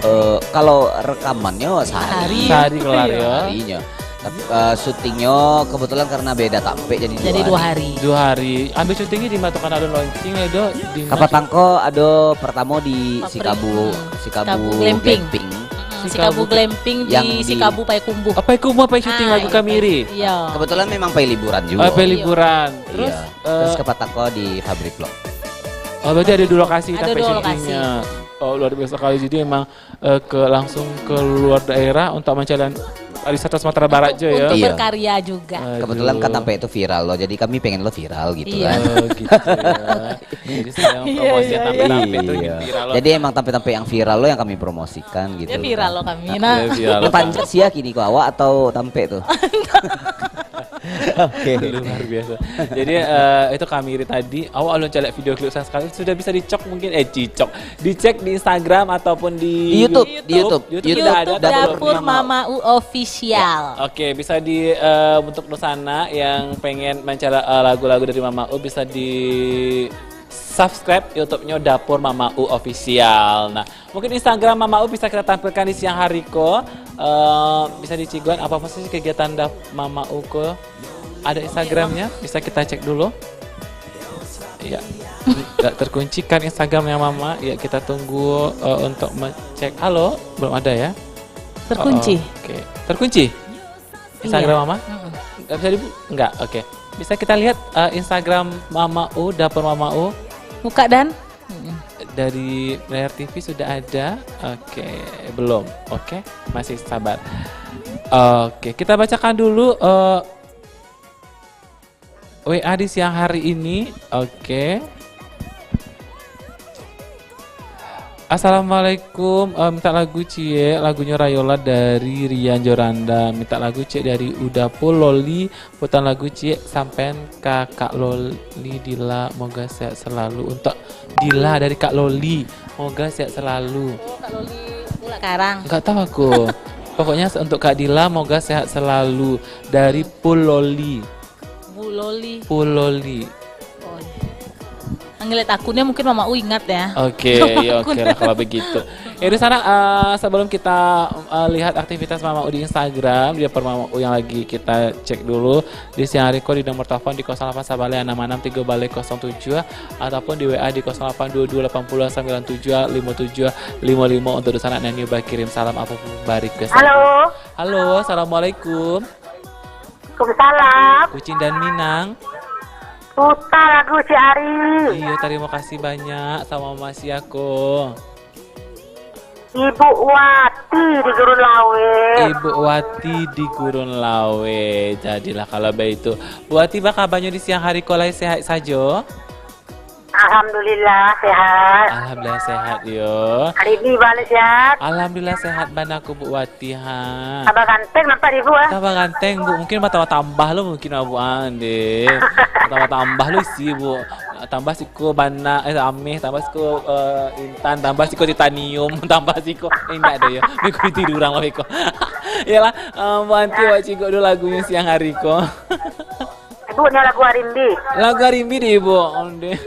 Eh, kalau rekamannya sehari. Sehari kelar ya. Harinya. Tapi, eh, syutingnyo kebetulan karena beda tampek, jadi dua hari. Jadi dua hari. Dua hari. Ambil syutingnya di Matukan Alun Launching ya, Dok? Di Kapatangko ado pertamo di Sikabu, Sikabu Glamping. Glamping. Mm, Sikabu Glamping di Sikabu Payakumbuh. Oh, Payakumbuh apa syuting lagu Kamiri? Iya. Kebetulan memang pai liburan juga. Oh, pai liburan. Terus, eh, terus Kapatangko di Fabric Block. Oh, berarti ada dua lokasi tampek syutingnya. Ada dua lokasi. Oh, luar biasa sekali. Jadi emang eh, ke, langsung ke luar daerah untuk mencari pariwisata Sumatera Barat je ya. Untuk berkarya juga. Aduh. Kebetulan kan tampek itu viral lo, jadi kami pengen lo viral gitu kan. Iya. Oh, gitu ya. Jadi saya mempromosikan tampek-tampek itu yang viral lo. Jadi emang tampek-tampek yang viral lo yang kami promosikan gitu. Ya viral lo kami nah. Ya, viral lo. Panjat sia kini ko awak atau tampek tu? Oke. Luar biasa. Jadi, eh, itu Kamiri tadi, awak alun caliak video klip sama sekali, sudah bisa dicok mungkin, eh, dicok, dicek di Instagram ataupun di YouTube, di YouTube. YouTube, YouTube ada Dapur Mama U Official. Ya, oke, bisa di, eh, untuk di sana yang pengen mencari, eh, lagu-lagu dari Mama U, bisa di subscribe YouTube-nya Dapur Mama U Official. Nah, mungkin Instagram Mama U bisa kita tampilkan di siang hari ko. Eh, bisa diciguan apa saja kegiatan Dap-, Mama U ko. Ada Instagramnya, bisa kita cek dulu. Ya, nggak terkunci kan Instagramnya Mama? Ya, kita tunggu, eh, untuk mecek. Halo, belum ada ya? Terkunci. Oh, oke. Terkunci? Iya. Instagram Mama? Mm-mm. Nggak bisa dibu-, nggak, oke. Bisa kita lihat, eh, Instagram Mama U, Dapur Mama U? Buka dan? Mm-mm. Dari Layar T V sudah ada? Oke, belum. Oke, masih sabar. Oke, kita bacakan dulu, eh, W A di siang hari ini. Oke. Assalamualaikum, eh, minta lagu ciek, lagunyo Rayola dari Rian Joranda. Minta lagu ciek dari Uda Puloli, putan lagu ciek sampean ka Kak Loli Dila, moga sehat selalu. Untuk Dila dari Kak Loli, moga sehat selalu. Oh, Kak Loli Bulak Karang. Nggak tahu aku. Pokoknya untuk Kak Dila, moga sehat selalu. Dari Puloli. Loli. Puloli. Oh, iya. Ngeliat akunnya mungkin Mama U ingat ya. Oke, ya, oke lah kalau begitu. Ya, di sana, eh, sebelum kita, eh, lihat aktivitas Mama U di Instagram, di akun Mama U yang lagi kita cek dulu. Di siang hari ko di nomor telepon di kosong delapan sabaleh anam anam tigo baleh kosong tujuh, ataupun di W A di kosong delapan dua dua delapan puluh sembilan tujuh lima tujuh lima lima untuk di sana nan bakirim salam ataupun ba-request lagu. Halo. Halo, assalamualaikum. Waalaikumsalam. Kucing dan Minang. Puta lagu si Ari. Iyo, tarimo kasih banyak samo Mama Siako. Ibu Wati di Gurun Lawe. Ibu Wati di Gurun Lawe. Jadilah kalau baitu. Bu Wati, baa kabanyo di siang hari ko, lai sehat sajo? Alhamdulillah, sehat. Alhamdulillah, sehat yo. Ari ni baa lai sehat? Alhamdulillah, sehat bana ko, Bu Wati, ha. Tambah ganteng nampak di Ibu, ah. Tambah ganteng, Bu. Mungkin batambah-tambah lo mungkin, Bu, ah, deh. Tambah-tambah lo isi, Bu. Tambah siko bana, eh, ameh, tambah siko, eh, intan, tambah siko titanium, tambah siko, eh, indak ado yo. Beko tiduran lo beko. Iyolah, eh, Bu Wati, awak cigok dulu lagunyo siang hari ko. Ibu, nyo lagu Arimbi. Lagu Arimbi deh, Ibu. Onde.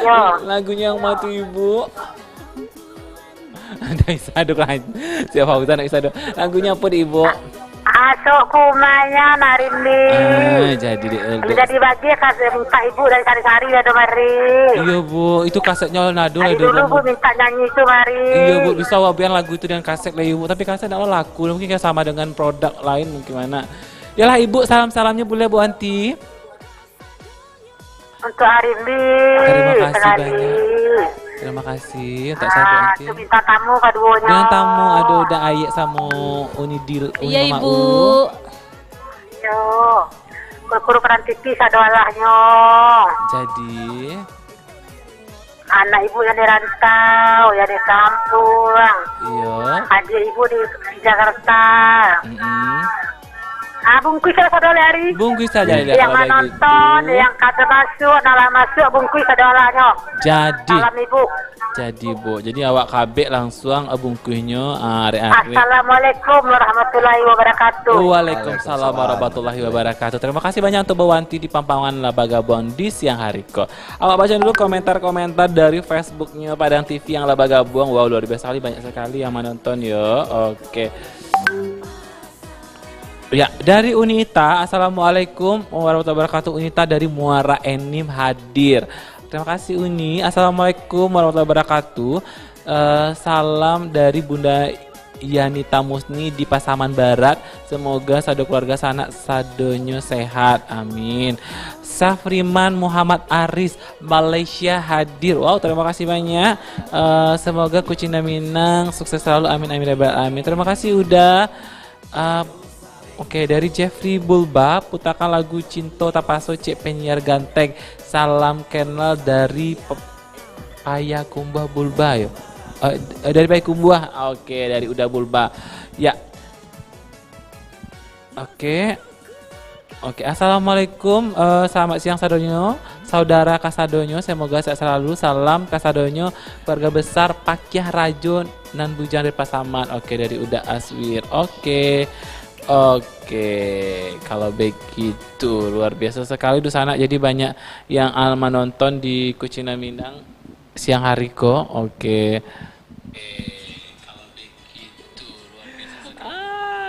Yo. Lagunyo yang ma tu, Ibu? Ndak bisa doh lah. Siapa Fauzan ndak bisa doh. Lagunyo apo deh, Ibu? Asok kumanya Arimbi. Ah, jadi deh, eh, Bisa deh. Dibagi kaset minta Ibu dari Sari-Sari lah tu mari. Iyo, Bu. Itu kasetnyo lah ado lah. Dari dulu, Bu, minta nyanyi tu mari. Iyo, Bu. Bisa awak beli lagu itu dengan kaset lah, Ibu. Tapi kaset ndak laku. Mungkin kayak sama dengan produk lain mungkin mana. Yalah, Ibu, salam-salamnyo buliah, Bu Wati. Untuk Arimbi. Terima kasih banyak. Terima kasih untuk sahabat Antin. Untuk bintang tamu kaduonyo. Bintang tamu ado Uda Ayek samo Uni Dil, Uni Iya, Mama Ibu. U. Yo. Kuru-kuru parantipi sadolahnyo. Jadi. Anak ibu yang di rantau, yang di kampuang. Iyo. Adik ibu di, di Jakarta. Mm-mm. Ah, bungkuih sajo lah, Ari. Bungkuih sajo lah. Yang kalau manonton, begitu. Yang kada masuk, nan lah masuk, bungkuih sajo lah nyo. Jadi. Salam ibu. Jadi, Bu. Jadi, awak kabek langsung, ah, bungkuihnyo, ah, arek-arek. Assalamualaikum warahmatullahi wabarakatuh. Waalaikumsalam warahmatullahi wabarakatuh. Terima kasih banyak untuk Bu Wanti di Pampangan lah bagabuang di siang hari ko. Awak baca dulu komentar-komentar dari Facebooknya Padang T V yang lah bagabuang. Wow, luar biasa sekali, banyak sekali yang menonton yo. Oke. Ya, dari Uni Ita, "Assalamualaikum warahmatullahi wabarakatuh." Uni Ita dari Muara Enim hadir. Terima kasih, Uni. "Assalamualaikum warahmatullahi wabarakatuh. Eh, salam dari Bunda Yani Tamusni di Pasaman Barat. Semoga sado keluarga sanak sadonyo sehat. Amin." Safriman Muhammad Aris, Malaysia hadir. Wow, terima kasih banyak. Eh, semoga Kucing dan Minang sukses selalu. Amin, amin, ya rabbal alamin. Terima kasih, Uda. Ah, oke, dari Jeffrey Bulba, putarkan lagu Cinto Tapaso Cek Penyiar Ganteng. Salam kenal dari Pe-, Payakumbuh Bulba yo. Eh, d-, dari Payakumbuh. Oke, dari Uda Bulba. Ya. Oke. Oke, assalamualaikum. Eh, selamat siang sadonyo. Saudara kasadonyo, semoga sehat selalu. Salam kasadonyo, keluarga besar Pakiah Rajo nan bujang dari Pasaman. Oke, dari Uda Aswir. Oke. Oke, kalau begitu luar biasa sekali di sana. Jadi banyak yang al-, menonton di Kucing dan Minang siang hari ko. Oke.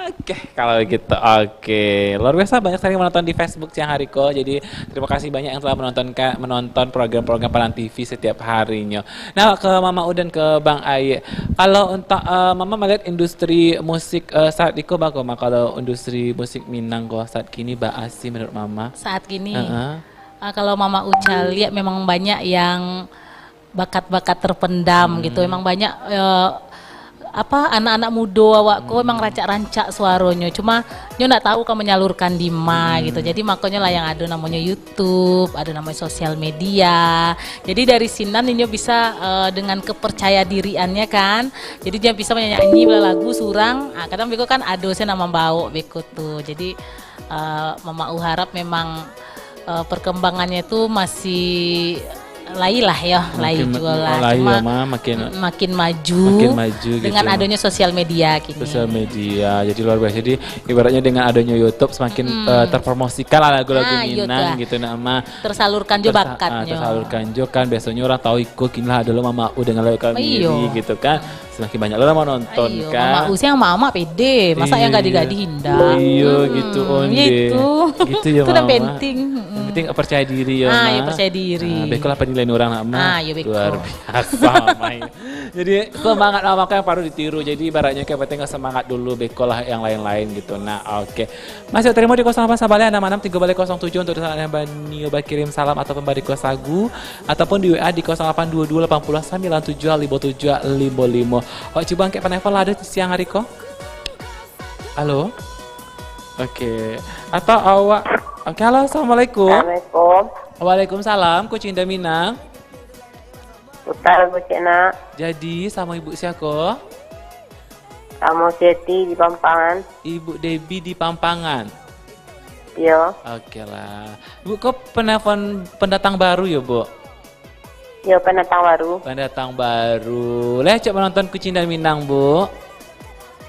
Oke, kalau begitu. Oke, luar biasa banyak sekali menonton di Facebook siang hari ko. Jadi, terima kasih banyak yang telah menonton ka-, menonton program-program Padang T V setiap harinya. Nah, ke Mama Udan, ke Bang Aye. Kalau untuk, eh, Mama melihat industri musik, eh, saat iko, bagaimana kalau industri musik Minang ko saat kini, baa sih menurut Mama? Saat kini, Heeh. Ah, kalau Mama Uca lihat memang banyak yang bakat-bakat terpendam gitu. Hmm. Memang banyak, eh, apa, anak-anak mudo awak ko memang Hmm. rancak-rancak suaronyo. Cuma nyo ndak tahu ka menyalurkan di ma Hmm. gitu. Jadi makonyo lah yang ado namonyo YouTube, ado namonyo sosial media. Jadi dari sinan inyo bisa, eh, dengan kepercaya diriannya kan. Jadi dia bisa menyanyi balagu surang. Ah, kadang beko kan ado se nan mambaok beko tu. Jadi, eh, Mama U harap memang, eh, perkembangannya tu masih Lai lah yo, lai Makin ma-, juo lah. lai Cuma, yo, Ma, makin mm, makin maju makin maju gitu. dengan adanya sosial media kini. Sosial media, jadi luar biasa. Jadi, ibaratnya dengan adanya YouTube, semakin, Mm-mm. eh, terpromosikan lah lagu-lagu Ah, iyo Minang dah. gitu, nak, Ma. Tersalurkan jo Tersa-, ah, bakatnyo. tersalurkan jo kan. Biasanya orang tahu iko kini lah ado lo Mama U dengan lagu Kami Iyo. Iri gitu kan. Semakin banyak lo lah mau nonton Iyo, kan. Mama U siang Mama pede, masa yang Iyo. gadih-gadih indak. Iyo, Mm-mm, gitu, onde. gitu. Gitu ya, Itu dah Mama. penting. Mm-mm. Yang penting percaya diri ya, Ah, Ma. ya, percaya diri. Ah, beko lah penilaian orang nak, Ma. Ah, ya, beko. Luar biasa, Mama. Jadi, semangat Mama kan yang perlu ditiru. Jadi, ibaratnya kayak penting semangat dulu, beko lah yang lain-lain gitu. Nah, oke. Masih terima di kosong lapan sabaleh anam anam tigo baleh kosong tujuh untuk sanak yang bani bakirim salam ataupun bariko sagu, ataupun di W A di kosong lapan dua dua lapan puluh sambilan tujuh limo tujuh limo limo. Awak cubo angkek panelpon lah ado siang hari ko. Halo? Oke. Atau awak, oke, halo, assalamualaikum. Assalamualaikum. Waalaikumsalam, Kucinda Minang. Putar lagu ciek, nak. Jadi, samo ibu sia ko? Samo Seti di Pampangan. Ibu Debi di Pampangan. Iyo. Oke lah. Bu, ko penelpon pendatang baru yo, Bu? Iyo, pendatang baru. Pendatang baru. Lah, cak menonton Kucinda Minang, Bu?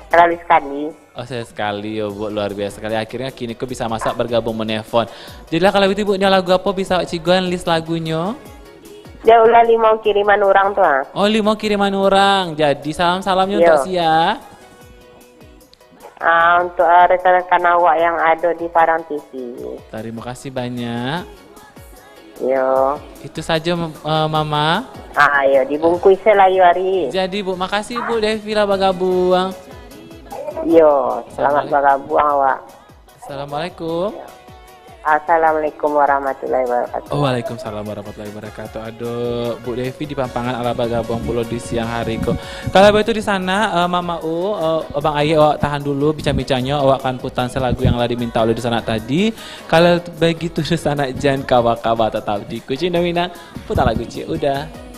Sekali-sekali. Oh, saya sekali yo, Bu, luar biasa sekali. Akhirnya kini ko bisa masak bergabung menelpon. Jadilah kalau itu, Bu, nyo lagu apa bisa awak cigoan list lagunyo? Jauhlah limau kiriman urang tu, ah. Oh, limau kiriman urang. Jadi salam-salamnyo Yo. untuk sia? Ah, untuk, ah, rekan-rekan awak yang ado di Padang T V. Tarimo kasih banyak. Yo. Itu sajo, eh, Mama. Ah, yo, dibungkuih se lah, yo, ari. Jadi, Bu, makasih, Bu Devi, lah bagabuang. Yo, selamat Assalamualaikum. bagabuang awak. Assalamualaikum. Assalamualaikum warahmatullahi wabarakatuh. Oh, waalaikumsalam warahmatullahi wabarakatuh. Aduh, Bu Devi di Pampangan alah bagabuang pulo di siang hari ko. Kalau begitu di sana, eh, Mama U, eh, Abang Aye, awak tahan dulu bincang-bincangnya, awak akan putar se lagu yang lah diminta oleh di sana tadi. Kalau begitu, di sana jan kaba-kaba, tetap di Kucinda Minang. Putar lagu ciek, udah.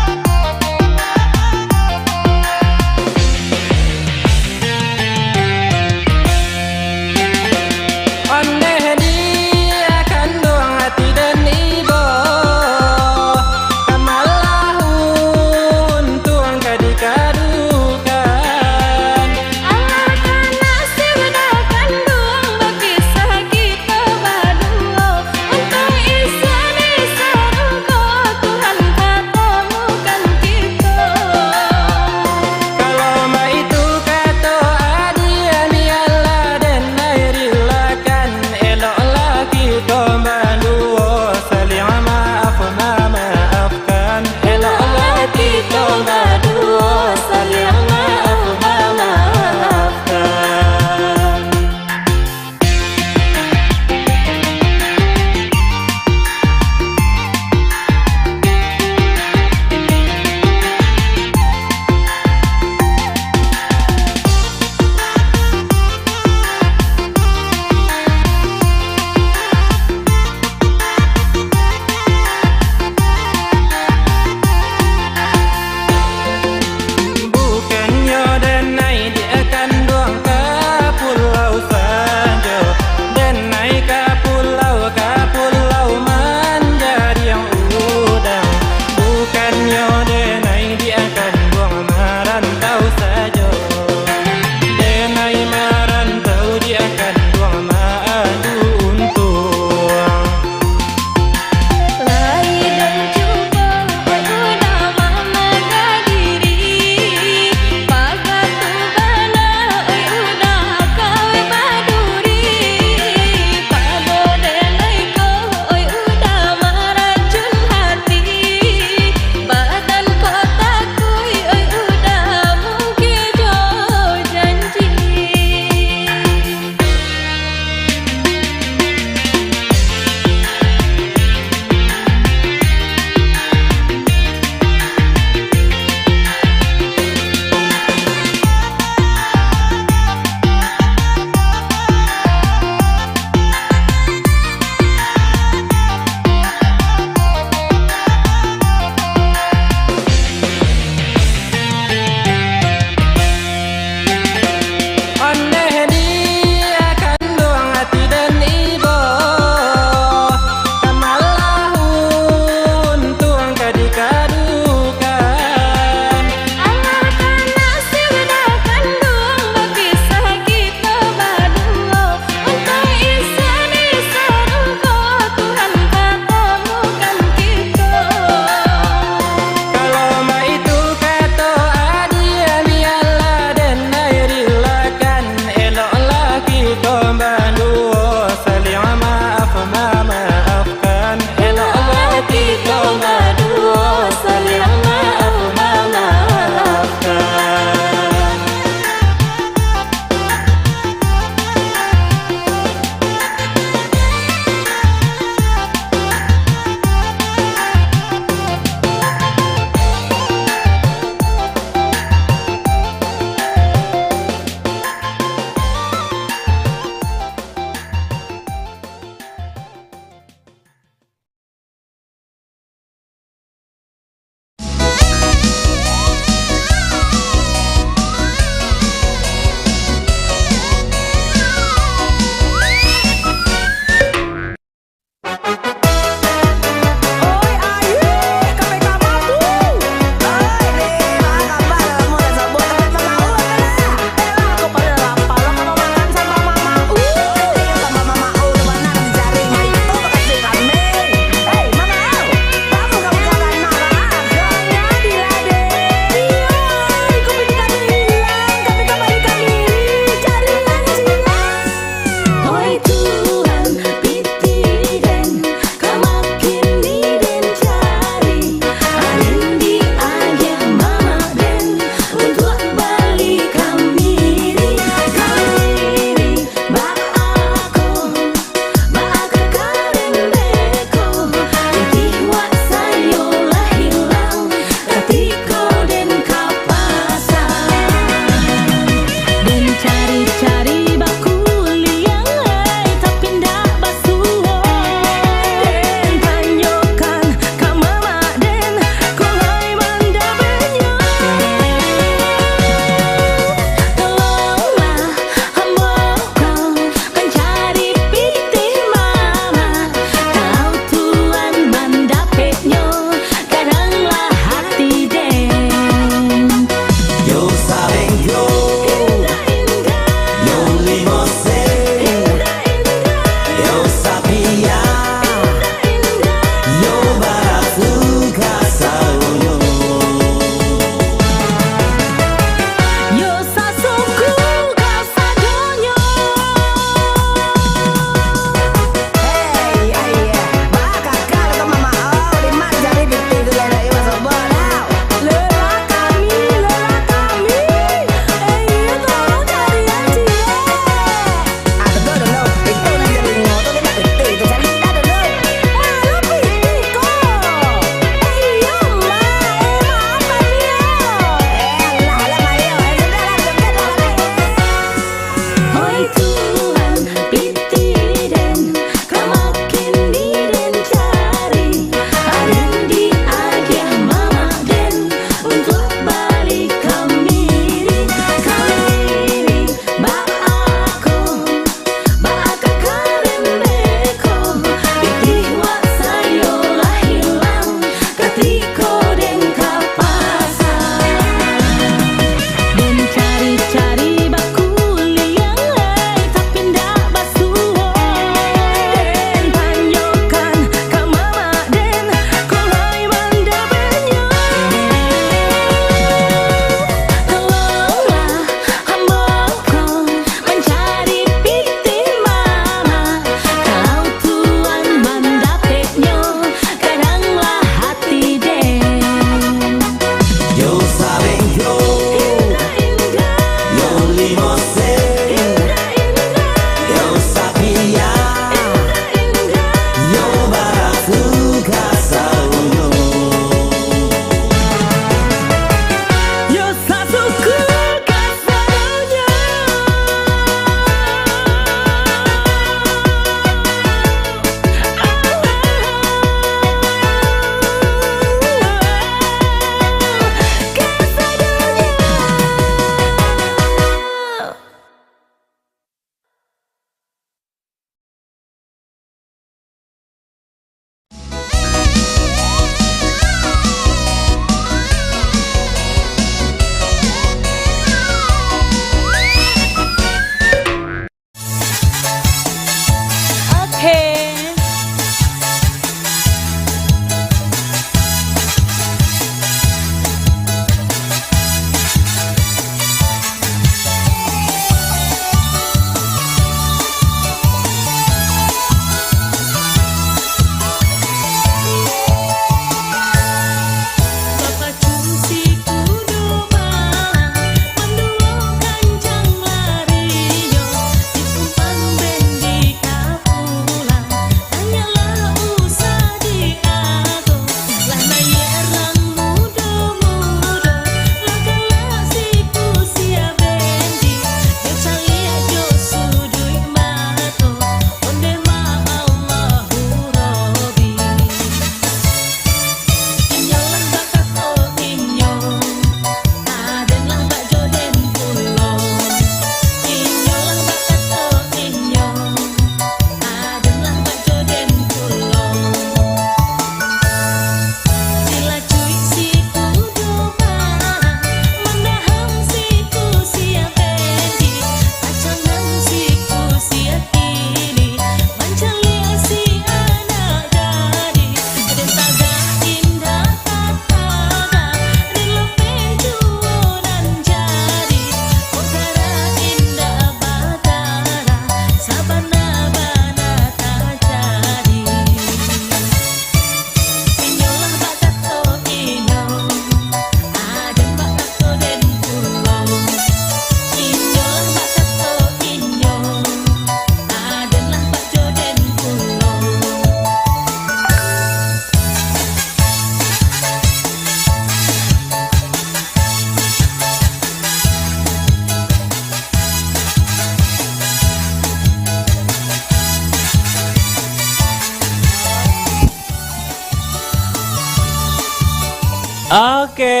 Oke,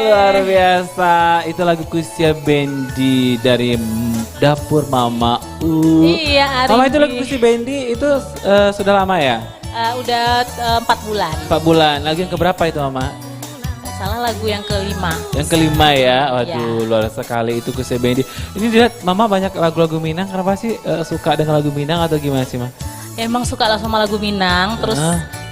luar biasa. Itu lagu Kusia Bendi dari, mm, Dapur Mama U. Iya, Mama, itu lagu Kusia Bendi itu, eh, sudah lama ya? Eh, udah, eh, empat bulan. Empat bulan. Lagu yang keberapa itu, Mama? Salah, lagu yang kelima. Yang kelima ya? Waduh, iya. Luar sekali itu Kusia Bendi. Ini dilihat Mama banyak lagu-lagu Minang. Kenapa sih, eh, suka dengan lagu Minang atau gimana sih, Ma? Emang suka lah sama lagu Minang, terus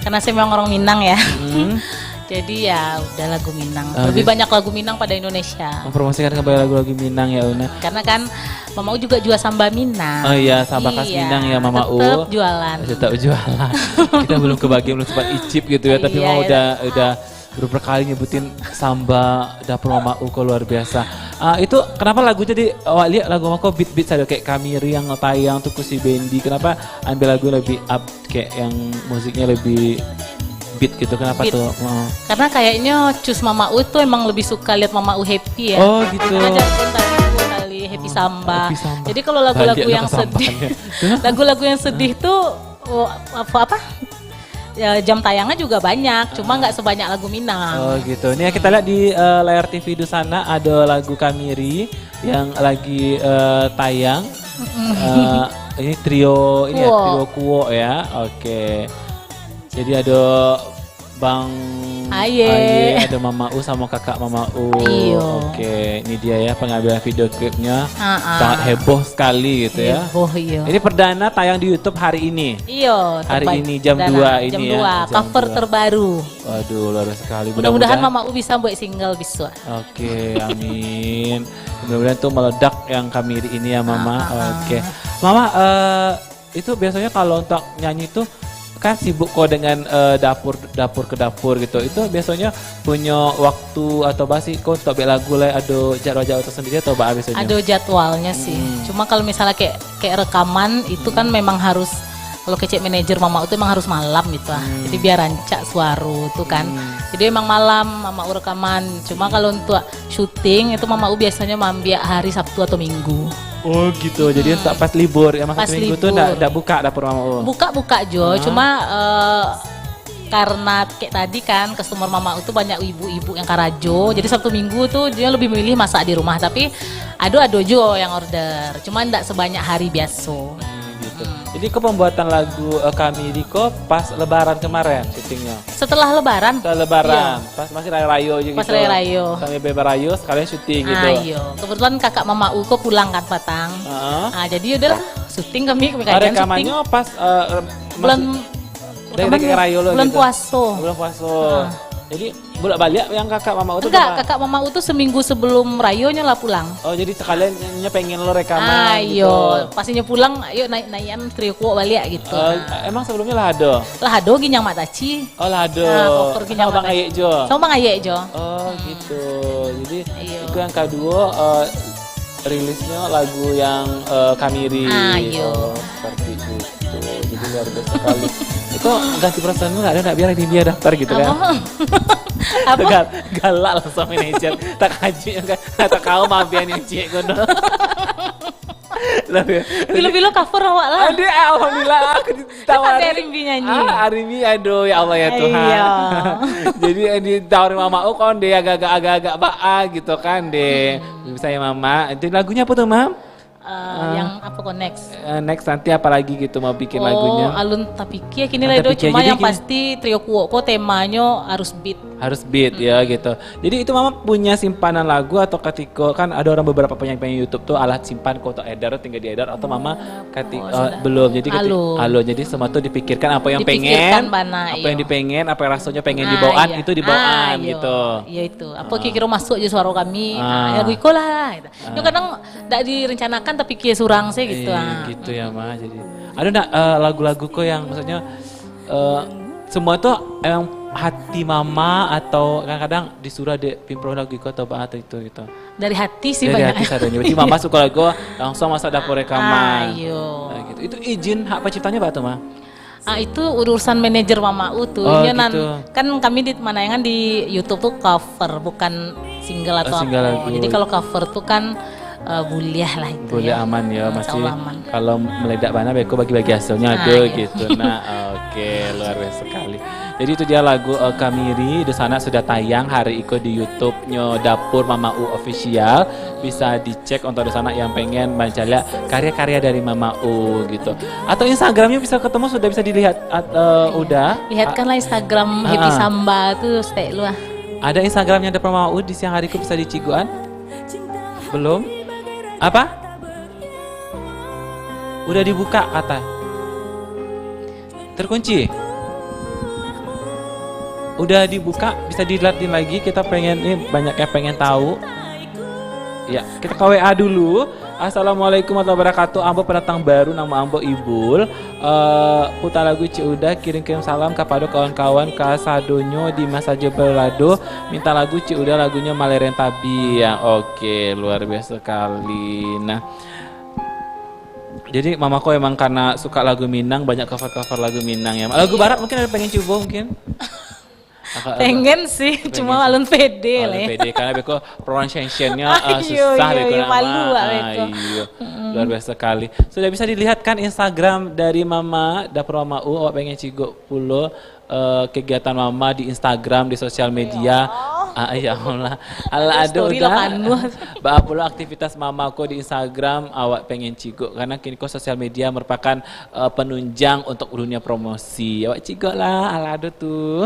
karena saya memang orang Minang ya. Hmm. Jadi ya udah lagu Minang. Ah, lebih banyak lagu Minang pada Indonesia. Mempromosikan kembali lagu-lagu Minang ya, Una. Karena kan Mama U juga jual samba Minang. Oh iya, samba khas Minang ya, Mama U. Tetap jualan. Tetap jualan. Kita belum kebagian, belum sempat icip gitu ya, tapi Mama udah, udah beberapa kali nyebutin samba dapur Mama U kok luar biasa. Ah, itu kenapa lagu jadi awak lihat lagu Mama U beat-beat saja kayak Kamiri yang tayang tu Kusia Bendi. Kenapa ambil lagu lebih up, kayak yang musiknya lebih beat gitu? Kenapa tuh? Karena kayaknya cus Mama U tuh emang lebih suka lihat Mama U happy ya. Oh, gitu. Karena jargon tadi dua kali happy samba. Happy samba. Jadi kalau lagu-lagu yang sedih, lagu-lagu yang sedih tuh, oh, apa, apa? Ya, jam tayangnya juga banyak, cuma nggak sebanyak lagu Minang. Oh, gitu. Nih, kita lihat di, eh, layar T V di sana ada lagu Kamiri yang lagi, eh, tayang. Eh, ini trio, ini ya, Kuok. Trio Kuok ya. Oke. Jadi ada Bang Aye. Aye, ada Mama U sama kakak Mama U. Iyo. Oke, ini dia ya pengambilan video klipnya. Ha-ha. Sangat heboh sekali gitu ya. Heboh, iyo. Ini perdana tayang di YouTube hari ini. Iyo, hari ini jam dua ini ya. Jam dua, cover terbaru. Waduh, luar biasa sekali. Mudah-mudahan Mama U bisa buat single besok. Oke, amin. Mudah-mudahan tuh meledak yang Kamiri ini ya, Mama. Ah, ah, ah. Oke. Mama, eh, itu biasanya kalau untuk nyanyi tuh kan sibuk kok dengan, eh, dapur, dapur ke dapur gitu. Itu biasanya punya waktu atau basi kok untuk buat lagu lah, ada jadwal-jadwal tersendiri atau apa biasanya? Ada jadwalnya sih. Hmm. Cuma kalau misalnya kayak, kayak rekaman itu kan memang harus, kalau kecek manajer Mama U tuh emang harus malam gitu ah. Hmm. Jadi biar rancak suara tuh kan. Hmm. Jadi emang malam Mama U rekaman. Cuma kalau untuk syuting itu Mama U biasanya mambiak hari Sabtu atau Minggu. Oh gitu. Jadi tak pas libur ya, masa pas minggu tu libur. Ndak, ndak buka dapur Mama U? Buka-buka jo, cuma, eh, karena kayak tadi kan customer Mama U tu banyak ibu-ibu yang karajo, jadi Sabtu Minggu tu dia lebih memilih masak di rumah. Tapi ado-ado jo yang order, cuma ndak sebanyak hari biaso. Hmm, gitu. Hmm. Jadi ko pembuatan lagu, eh, Kamiri ko pas Lebaran kemarin syutingnya? Setelah Lebaran. Setelah Lebaran, iya. Pas masih rayo-rayo je gitu. Pas rayo-rayo. Sambil berayo sekalian syuting gitu. Ah, iyo. Kebetulan kakak Mama U ko pulang kan patang. Heeh. Ah, jadi ya udahlah, syuting kami, kami kajian syuting. Rekamannya pas, eh, bulan, masih dari, rekamannya dari rayo lo bulan gitu. Puaso. Bulan puaso. Ah. Jadi bolak-balik yang kakak Mama U tu? Enggak, kakak Mama U tu seminggu sebelum rayonyo lah pulang. Oh, jadi sekalian nyo pengen lo rekaman gitu. Ah, iyo. Pas inyo pulang, ayo naik-naikan Trio Kuok baliak gitu. Oh, emang sebelumnya lah ado? Lah ado Ginyang Mak Taci. Oh, lah ado. Nah, cover Ginyang Mak Taci. Sama Bang Ayek jo? Sama Bang Ayek jo. Oh, gitu. Jadi, iyo. Itu yang kedua, eh, rilisnya lagu yang, eh, Kamiri. Ah, iyo. Oh, seperti itu. Jadi luar biasa sekali. Itu ganti perasaan lu nggak ada, nggak biar ini dia daftar gitu kan? Apa? Apa? Gal-, galak langsung manajer. Tak kaji kan? Tak kau maaf ya nih, Cik, kono. Lah, ya. Bilo-bilo cover awak lah. Aduh, alhamdulillah, aku ditawari. Kan Arimbi nyanyi. Ah, Arimbi, aduh, ya Allah, ya Tuhan. Iya. Jadi, yang ditawari Mama, oh, kon deh agak-agak, agak-agak baa gitu kan deh. Hmm. Misalnya Mama, itu lagunya apa tuh, Mam? Eh, yang apa kok next? Eh, next nanti apa lagi gitu mau bikin lagunya? Oh, alun tapikia kini lah, Ido. Cuma yang pasti Trio Kuok ko temanyo harus beat. Harus beat, ya, gitu. Jadi itu Mama punya simpanan lagu atau katiko, kan ada orang beberapa penyanyi-penyanyi YouTube tuh alat simpan kok untuk edit, tinggal diedit, atau Mama kati-, eh, belum. Jadi kati-, alun. Jadi semua tuh dipikirkan apa yang pengen, apa yang dipengen, apa yang rasanya pengen dibawaan, itu dibawaan gitu. Iya itu. Apa kira-kira masuk je suara kami, ah, ya, iko lah, gitu. Yo kadang dak direncanakan tapi kira surang sih gitu. Iya, ah, gitu ya, Ma. Jadi, ada ndak, eh, lagu-lagu ko yang maksudnya, eh, semua tuh emang hati Mama atau kadang-kadang disuruh dek Pimpro lagu ko atau apa atau itu gitu? Dari hati sih. Dari banyak. Hati sadonyo. Berarti Mama suka lagu, langsung masuk dapur rekaman. Ah, iyo. Nah, gitu. Itu izin hak penciptanya apa tuh, Ma? Ah, itu urusan manajer Mama U tuh. Oh, inyo nan, gitu. Kan kami di Manayangan di YouTube tuh cover, bukan single atau apa. Oh, single lagu. Jadi kalau cover tuh kan, eh, buliah lah itu. Buliah ya. Aman ya, hmm, masih insya Allah aman. Kalau meledak bana beko bagi-bagi hasilnya ada gitu. Nah, oke, luar biasa sekali. Jadi itu dia lagu, eh, Kamiri, di sana sudah tayang hari iko di YouTube-nyo Dapur Mama U Official. Bisa dicek untuk di sana yang pengen mancaliak karya-karya dari Mama U gitu. Atau Instagramnya bisa ketemu, sudah bisa dilihat, at-, eh, udah. Lihatkanlah Instagram Happy Ah. Samba tu, stek lu ah. Ada Instagramnya Dapur Mama U di siang hari ko bisa diciguan? Belum? Apa? Udah dibuka kata. Terkunci? Udah dibuka, bisa diliatin lagi. Kita pengen, ni banyak yang pengen tahu. Ya, kita ka W A dulu. Assalamualaikum warahmatullahi wabarakatuh. Ambo pendatang baru, namo ambo Ibul. Eh, puta lagu Cik Uda, kirim-kirim salam kapado kawan-kawan kasadonyo di Masajo Balado. Minta lagu Cik Uda, lagunyo Malereng Tabiang. Oke, luar biasa sekali. Nah, jadi Mama ko emang karena suka lagu Minang, banyak cover-cover lagu Minang ya. Lagu barat mungkin ada pengen coba mungkin? Agak-agak Pengen sih, pengen cuma sih. Alun pede Alun lah ya. pede, karena beko pronunciation-nya, ah, Iyo, susah iyo, beko iyo, nama. malu lah Ah, beko. iyo. Mm-mm. Luar biasa sekali. Sudah bisa dilihat kan Instagram dari Mama, Dapur Mama U, awak pengen cigok pulo, eh, kegiatan Mama di Instagram, di sosial media. Ya Allah. Ah, ya Allah. Alah, Ada ado story lah udah. panuh. Baa pulo aktivitas Mama ko di Instagram, awak pengen cigok. Karena kini ko sosial media merupakan, eh, penunjang untuk dunia promosi. Awak cigok lah, alah ado tu.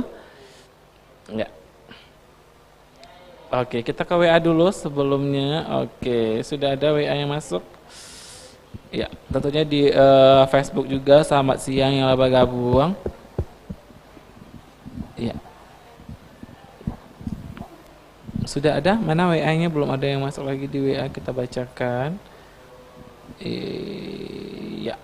Enggak. Oke, kita ke W A dulu sebelumnya. Oke, sudah ada W A yang masuk. Ya, tentunya di, eh, Facebook juga. Selamat siang yang lah bergabung. Ya. Sudah ada? Mana W A-nya? Belum ada yang masuk lagi di W A, kita bacakan. Eh, ya.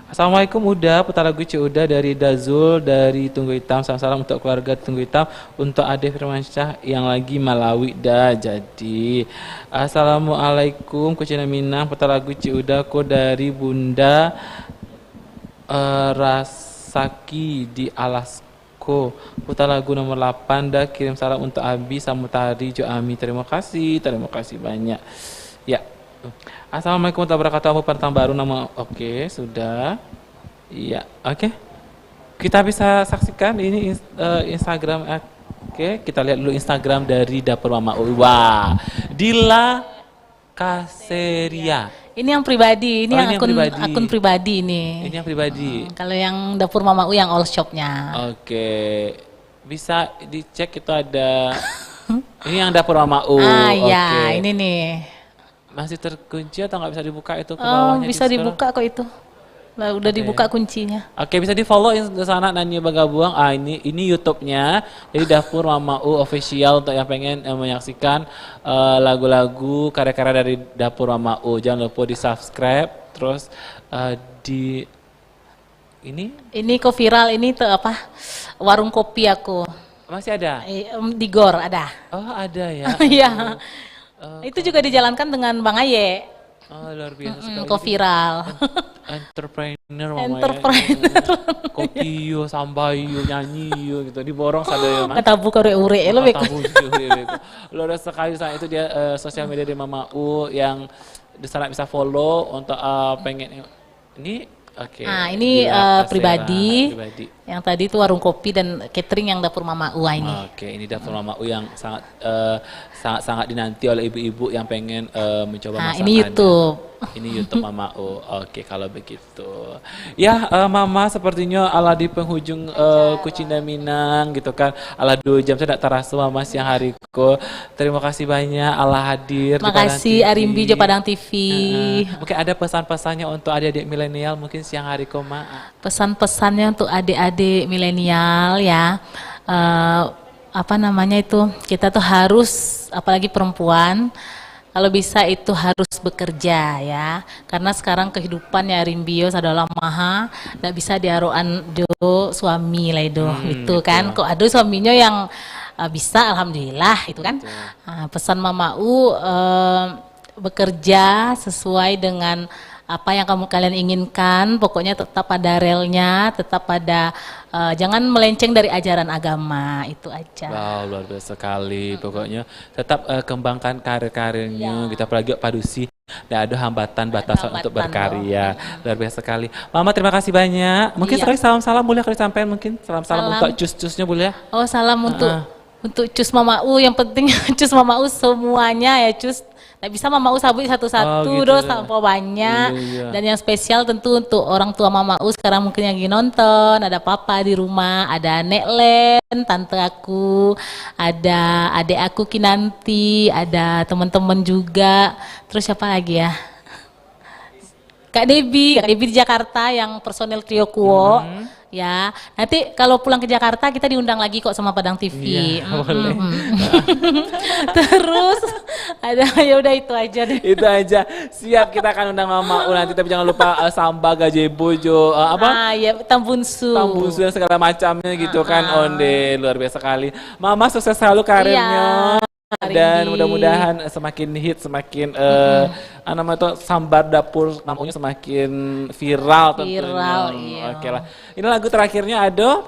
Assalamualaikum Uda, putar lagu Cik Uda dari Dazul dari Tunggu Hitam. Salam-salam untuk keluarga Tunggu Hitam, untuk Ade Firmansyah yang lagi malawik dah jadi. Assalamualaikum, Kucing Minang, putar lagu Cik Uda ko dari Bunda, eh, Rasaki di Alas ko. Putar lagu nomor lapan dah, kirim salam untuk Abi Samutari jo Ami. Terima kasih, terima kasih banyak. Ya. Assalamualaikum warahmatullahi wabarakatuh. Ambo pendatang baru, namo, oke, sudah. Ya, oke. Kita bisa saksikan ini ins-, eh, Instagram. Oke, kita lihat dulu Instagram dari Dapur Mama U. Wah, Dila Kaseria. Ini yang pribadi, ini Oh, yang ini yang akun, pribadi. akun pribadi ini. Ini yang pribadi. Hmm, kalau yang Dapur Mama U yang all shop-nya. Oke. Bisa dicek itu ada ini yang Dapur Mama U. Ah, ya, Oke. ini nih. Masih terkunci atau nggak bisa dibuka itu ke Oh, bawahnya di bisa scroll? dibuka kok itu. Lah, udah Oke. dibuka kuncinya. Oke, bisa di-follow ins-, di sana Nani bergabung. Ah, ini, ini YouTube-nya. Jadi Dapur Mama U Official untuk yang pengen, eh, menyaksikan, eh, lagu-lagu karya-karya dari Dapur Mama U. Jangan lupa di-subscribe. Terus, eh, di ini Ini kok viral, ini tuh apa? Warung kopi aku. Masih ada? Eh, em, di Gor ada. Oh, ada ya. Iya. Oh, Itu juga dijalankan dengan Bang Aye. Oh, luar biasa Mm-mm, sekali. kok Jadi viral. en-, entrepreneur, Mama, ya. Entrepreneur. Kopi yo, sambai yo, nyanyi yo gitu. Diborong sadonyo, Mah. Kata buka urek-urek, lo Mah, beko. tabu sih, urek-urek. Luar biasa sekali, saat itu dia, eh, sosial media di Mama U yang di sana bisa follow untuk, eh, pengen ini, oke. Ah, ini, Dila eh, Kasera, pribadi. pribadi. Yang tadi itu warung kopi dan catering yang Dapur Mama U ini. Oke, ini Dapur Mama U yang sangat, eh, sangat-sangat dinanti oleh ibu-ibu yang pengen, eh, mencoba Ah, masakannya. ini YouTube. Ini YouTube Mama U. Oke, kalau begitu. Ya, eh, Mama, sepertinya alah di penghujung, eh, Kucinta Minang gitu kan. Alah dua jam saya tak terasa, Mama, siang hari ko. Terima kasih banyak alah hadir di Padang Makasih, T V. Arimbi jo Padang T V. Heeh. Mungkin ada pesan-pesannya untuk adik-adik milenial mungkin siang hari ko, Ma? Pesan-pesannya untuk adik-adik milenial ya, eh, apa namanya itu, kita tuh harus, apalagi perempuan, kalau bisa itu harus bekerja ya, karena sekarang kehidupan ya Rimbio sadolahan maha, ndak bisa diarokan jo suami lah itu, Hmm, gitu kan. betul. Kok ada suaminya yang, eh, bisa, alhamdulillah, gitu kan. Betul. Ah, pesan Mama U, eh, bekerja sesuai dengan apa yang kamu, kalian inginkan, pokoknya tetap pada relnya, tetap pada, eh, jangan melenceng dari ajaran agama, itu aja. Wow, luar biasa sekali. Mm-mm. Pokoknya tetap, eh, kembangkan karir-karirnya, Ya. gitu, apalagi Pak Dusi. Ndak ado hambatan batasan untuk berkarya. Luar biasa sekali. Mama, terima kasih banyak. Mungkin sekali salam-salam boleh kali sampaikan, mungkin salam-salam untuk cus-cusnya boleh? Oh, salam untuk, untuk cus Mama U. Yang penting cus Mama U semuanya ya, cus. Ndak bisa Mama U sabuik satu-satu, doh, gitu. Sampai banyak. Iya, iya. Dan yang spesial tentu untuk orang tua Mama U sekarang mungkin yang lagi nonton, ada papa di rumah, ada Nek Len, tante aku, ada adek aku Kinanti, ada teman-teman juga. Terus siapa lagi ya? Kak Debi, Kak Debi di Jakarta yang personel Trio Kuo. Ya, nanti kalau pulang ke Jakarta kita diundang lagi kok sama Padang T V. Iya, boleh. Terus ada, ya udah itu aja deh. Itu aja. Siap, kita akan undang Mama U nanti, tapi jangan lupa, eh, samba, gajebo jo, eh, apa? Ah, ya, tambunsu. Tambunsu dan segala macamnya gitu kan. Onde, luar biasa sekali. Mama sukses selalu karirnya. Iya. Dan mudah-mudahan semakin hit, semakin, eh, apa namanya tuh, sambar dapur namanya semakin viral tentunya. Viral, iya. Oke lah. Ini lagu terakhirnya ada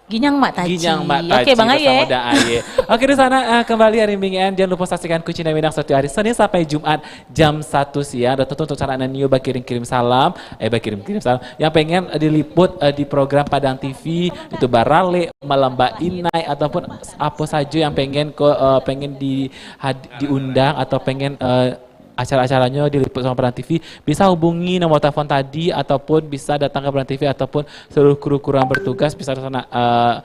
Ginyang Mak Taji. Ginyang Mak Taji. Oke, Bang Aye. Bersama Da Aye. Oke, di sana, eh, kembali hari Minggu, jangan lupa saksikan Kucing dan Minang setiap hari Senin sampai Jumat jam satu siang. Dan tentu untuk sanak nan nio bakirim-kirim salam, eh, bakirim-kirim salam, yang pengen diliput, eh, di program Padang T V, itu baralek, malamba inai, ataupun apa saja yang pengen ko, eh, pengen di had-, diundang atau pengen, eh, acara-acaranya diliput sama Padang T V, bisa hubungi nomor telepon tadi ataupun bisa datang ke Padang T V ataupun seluruh kru-kru yang bertugas bisa di sana, eh,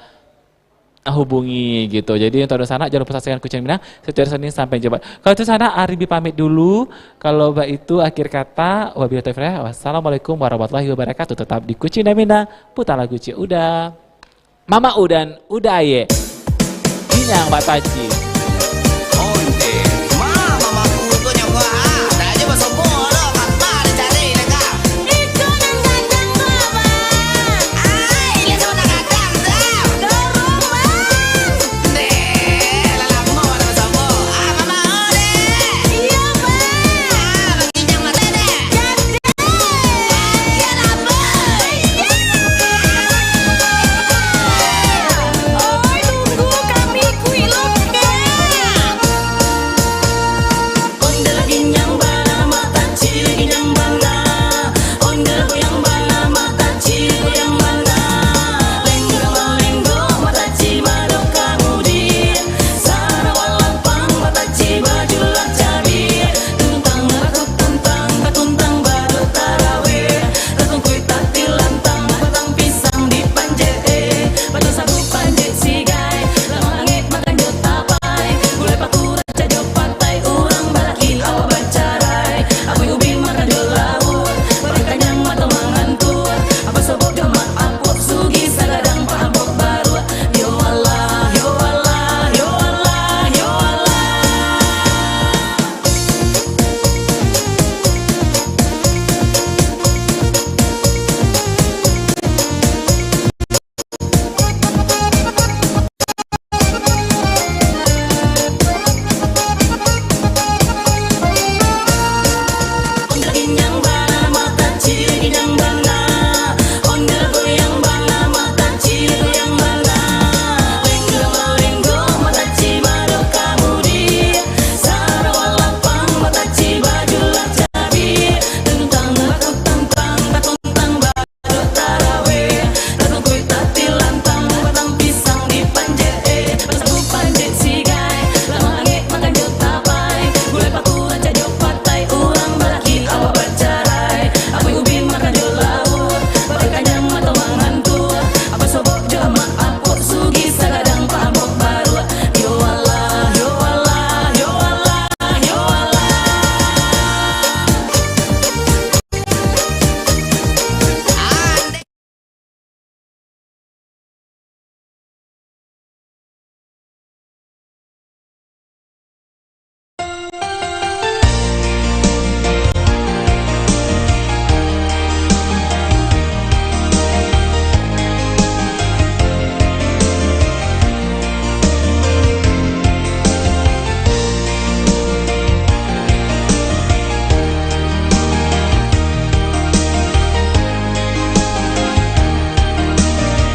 hubungi gitu. Jadi untuk di sana jangan lupa saksikan Kucing Minang setiap Senin sampai Jumat. Kalau itu sana, Ari bi pamit dulu. Kalau baitu akhir kata, wabillahi taufiq. Wassalamualaikum warahmatullahi wabarakatuh. Tetap di Kucing dan Minang, putar lagu Cik Uda. Mama U dan Uda Aye. Ginyang Mak Taji. Onde.